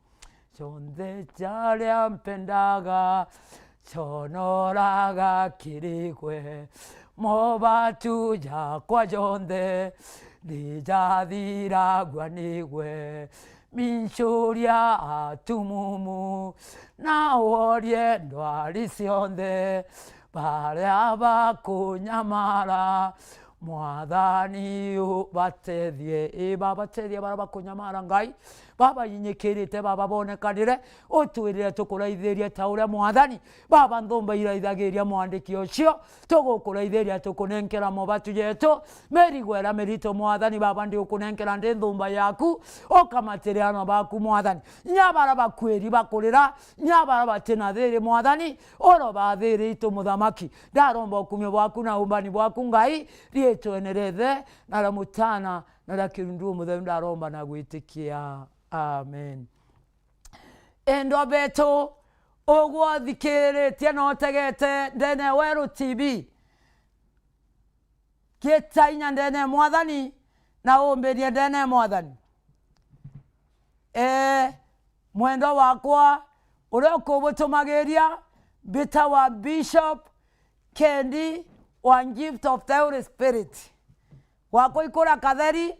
Jonthe jaria mpendaga, jonoraga kiri gwe. Mobatu jakwa jonthe, nijathiragua ni gwe. Mincuria atumumu, na worie ndwari cionthe, baria bakunyamara. Mwathani ubatethie, i, babatethie baria bakunyamara, Ngai. Babainyikirite, baba, bonekanire, utwirire tukuraithirie ta uria, Mwathani. Baba, nthumba iraithagiria mwandiki ucio, tugukuraithiria, tukunenkera mobatu jetu, mirigo iria mirito, Mwathani, baba, ndi ukunenkera ndi nthumba yaku, ukamatire aana baku, Mwathani. Nya baria bakwiri bakurira, nya baria batina thiri, Mwathani, uroba thiri itu, Muthamaki. Ndaromba ukumio bwaku na umbani bwaku, Ngai, riitwene ria Ithe, na ria Mutana, na ria Kirundu Umutheu, ndaromba na gwitikia. Amen. Endwa betu, ugwe uthikiritie na utegete ndene ya Weru T V. Gita inya ndene ya Mwathani, na umbirie ndene ya Mwathani. Ee, mwendwa wakwa, uria ukubutumagiria, mbitawa Bishop Kendi wa Gift of the Holy Spirit. Gwakwa ikuria Katheri,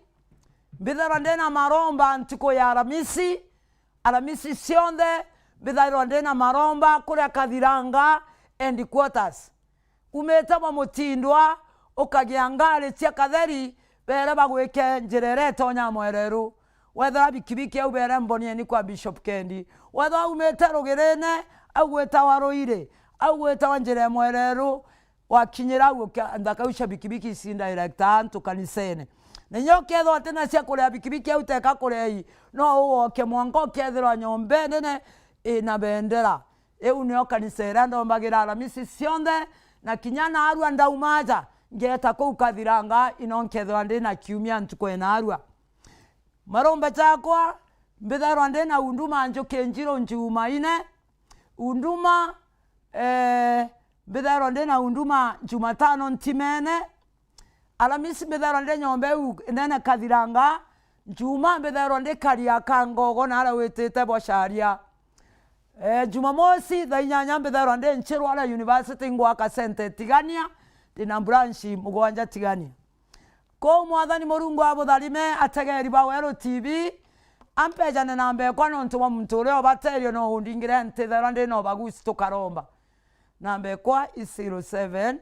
mbithairwa ndina maromba ntuku ya Aramisi, Aramisi cionthe, mbithairwa ndina maromba kuria Kathiranga headquarters. Umite bwa Mutindwa, ukagia ngari cia Katheri, beere bagwike njira iria itonya Mwereru. Wethira bikibiki au beere mbonieni kwa Bishop Kendi. Wethira umite Rugirine, au gwitawa Ruiri, au gwitawa njira ya Mwereru, wakinyira au ukia-, nthaka iu cia bikibiki ici direct antu kanisene. Na inya ukethirwa utina cia kuria bikibiki au teka kuria i, no ugoke mwanka ukethirwa nyomba inene ina bendera. Iu nio kanisa iria ndombagira Aramisi cionthe, na kinya naarua ndauma aja, ngeeta kuu Kathiranga, ino nkethirwa ndi na kiumia ntuku ya naarua. Maromba jakwa, mbithairwa ndi na unduma njuki njiru Njumaine, unduma, ee, mbithairwa ndi na unduma Njumatano ntimene, Aramisi mbithairwa ndi nyomba iu inene Kathiranga, Njuma mbithairwa ndi Kariakangogo naria witite Bocaria. Eh, Jumamosi thaa inyanya mbithairwa ndi Nchirwara University ngwaka center Tigania, ndina branch mugwanja Tigania. Kuu Mwathani Murungu abutharime, ategeri ba Weru T V, ampejane namba ekwa nontu bwa muntu uria ubaterio no undingire ntithairwa ndi no baguci tukaromba. Namba ekwa i zero seven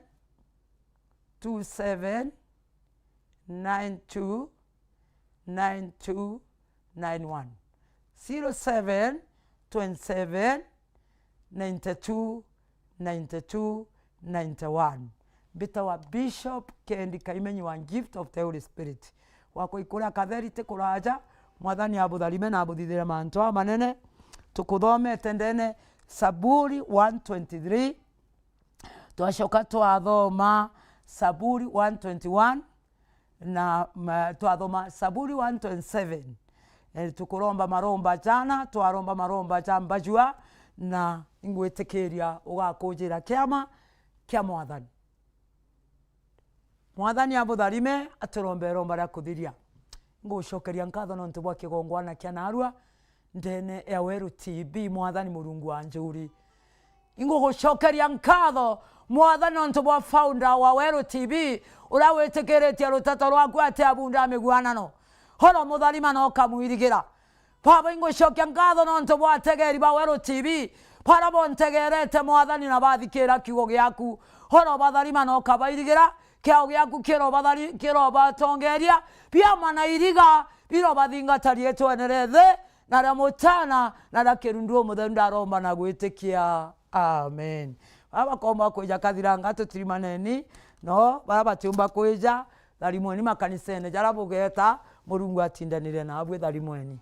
two seven nine two nine two nine one. Zero seven twenty seven ninety two ninety two ninety one. Mbitawa Bishop Kendi Kaimenyi wa Gift of the Holy Spirit. Wakwa ikuria Katheri ti kuraja, Mwathani abutharime na abuthithire mantu amanene. Tukuthomete ndene Saburi one twenty-three, twacoka twathoma Saburi one twenty-one, na, ma, twathoma Saburi one twenty-seven. Eh, tukuromba maromba jana, twaromba maromba ja mbajua, na ingwitikiria ugakujira kiama kia Mwathani. Mwathani abutharime, aturombe iromba ria kuthiria. Ngucokeria nkatho nontu bwa kigongwana kia narua ndene ya Weru T V, Mwathani Murungu wa njuri. Ingugucokeria nkatho, Mwathani, nontu bwa founder wa Weru T V, uria witikiritie ruteto rwaku ati abunda miguanano. Horo mutharima na ukamwirigira. Baba, ingucokia nkatho nontu bwa ategeri ba Weru T V, baria bontegerete, Mwathani, na bathikira kiugo giaku. Horo batharima na ukabairigira, kiao giaku kirobathari-, kirobatongeria, biama na iriga birobathingatari itwene ria ithi, na ria Mutana, na ria Kirundu Umutheru, ndaromba na gwitikia. Amen. Baria bakomba kwija kathiranga, tutirimaneni, no baria batiumba kwija, tharimweni makanisene jaria bugeta, Murungu atindanire nabui, tharimweni.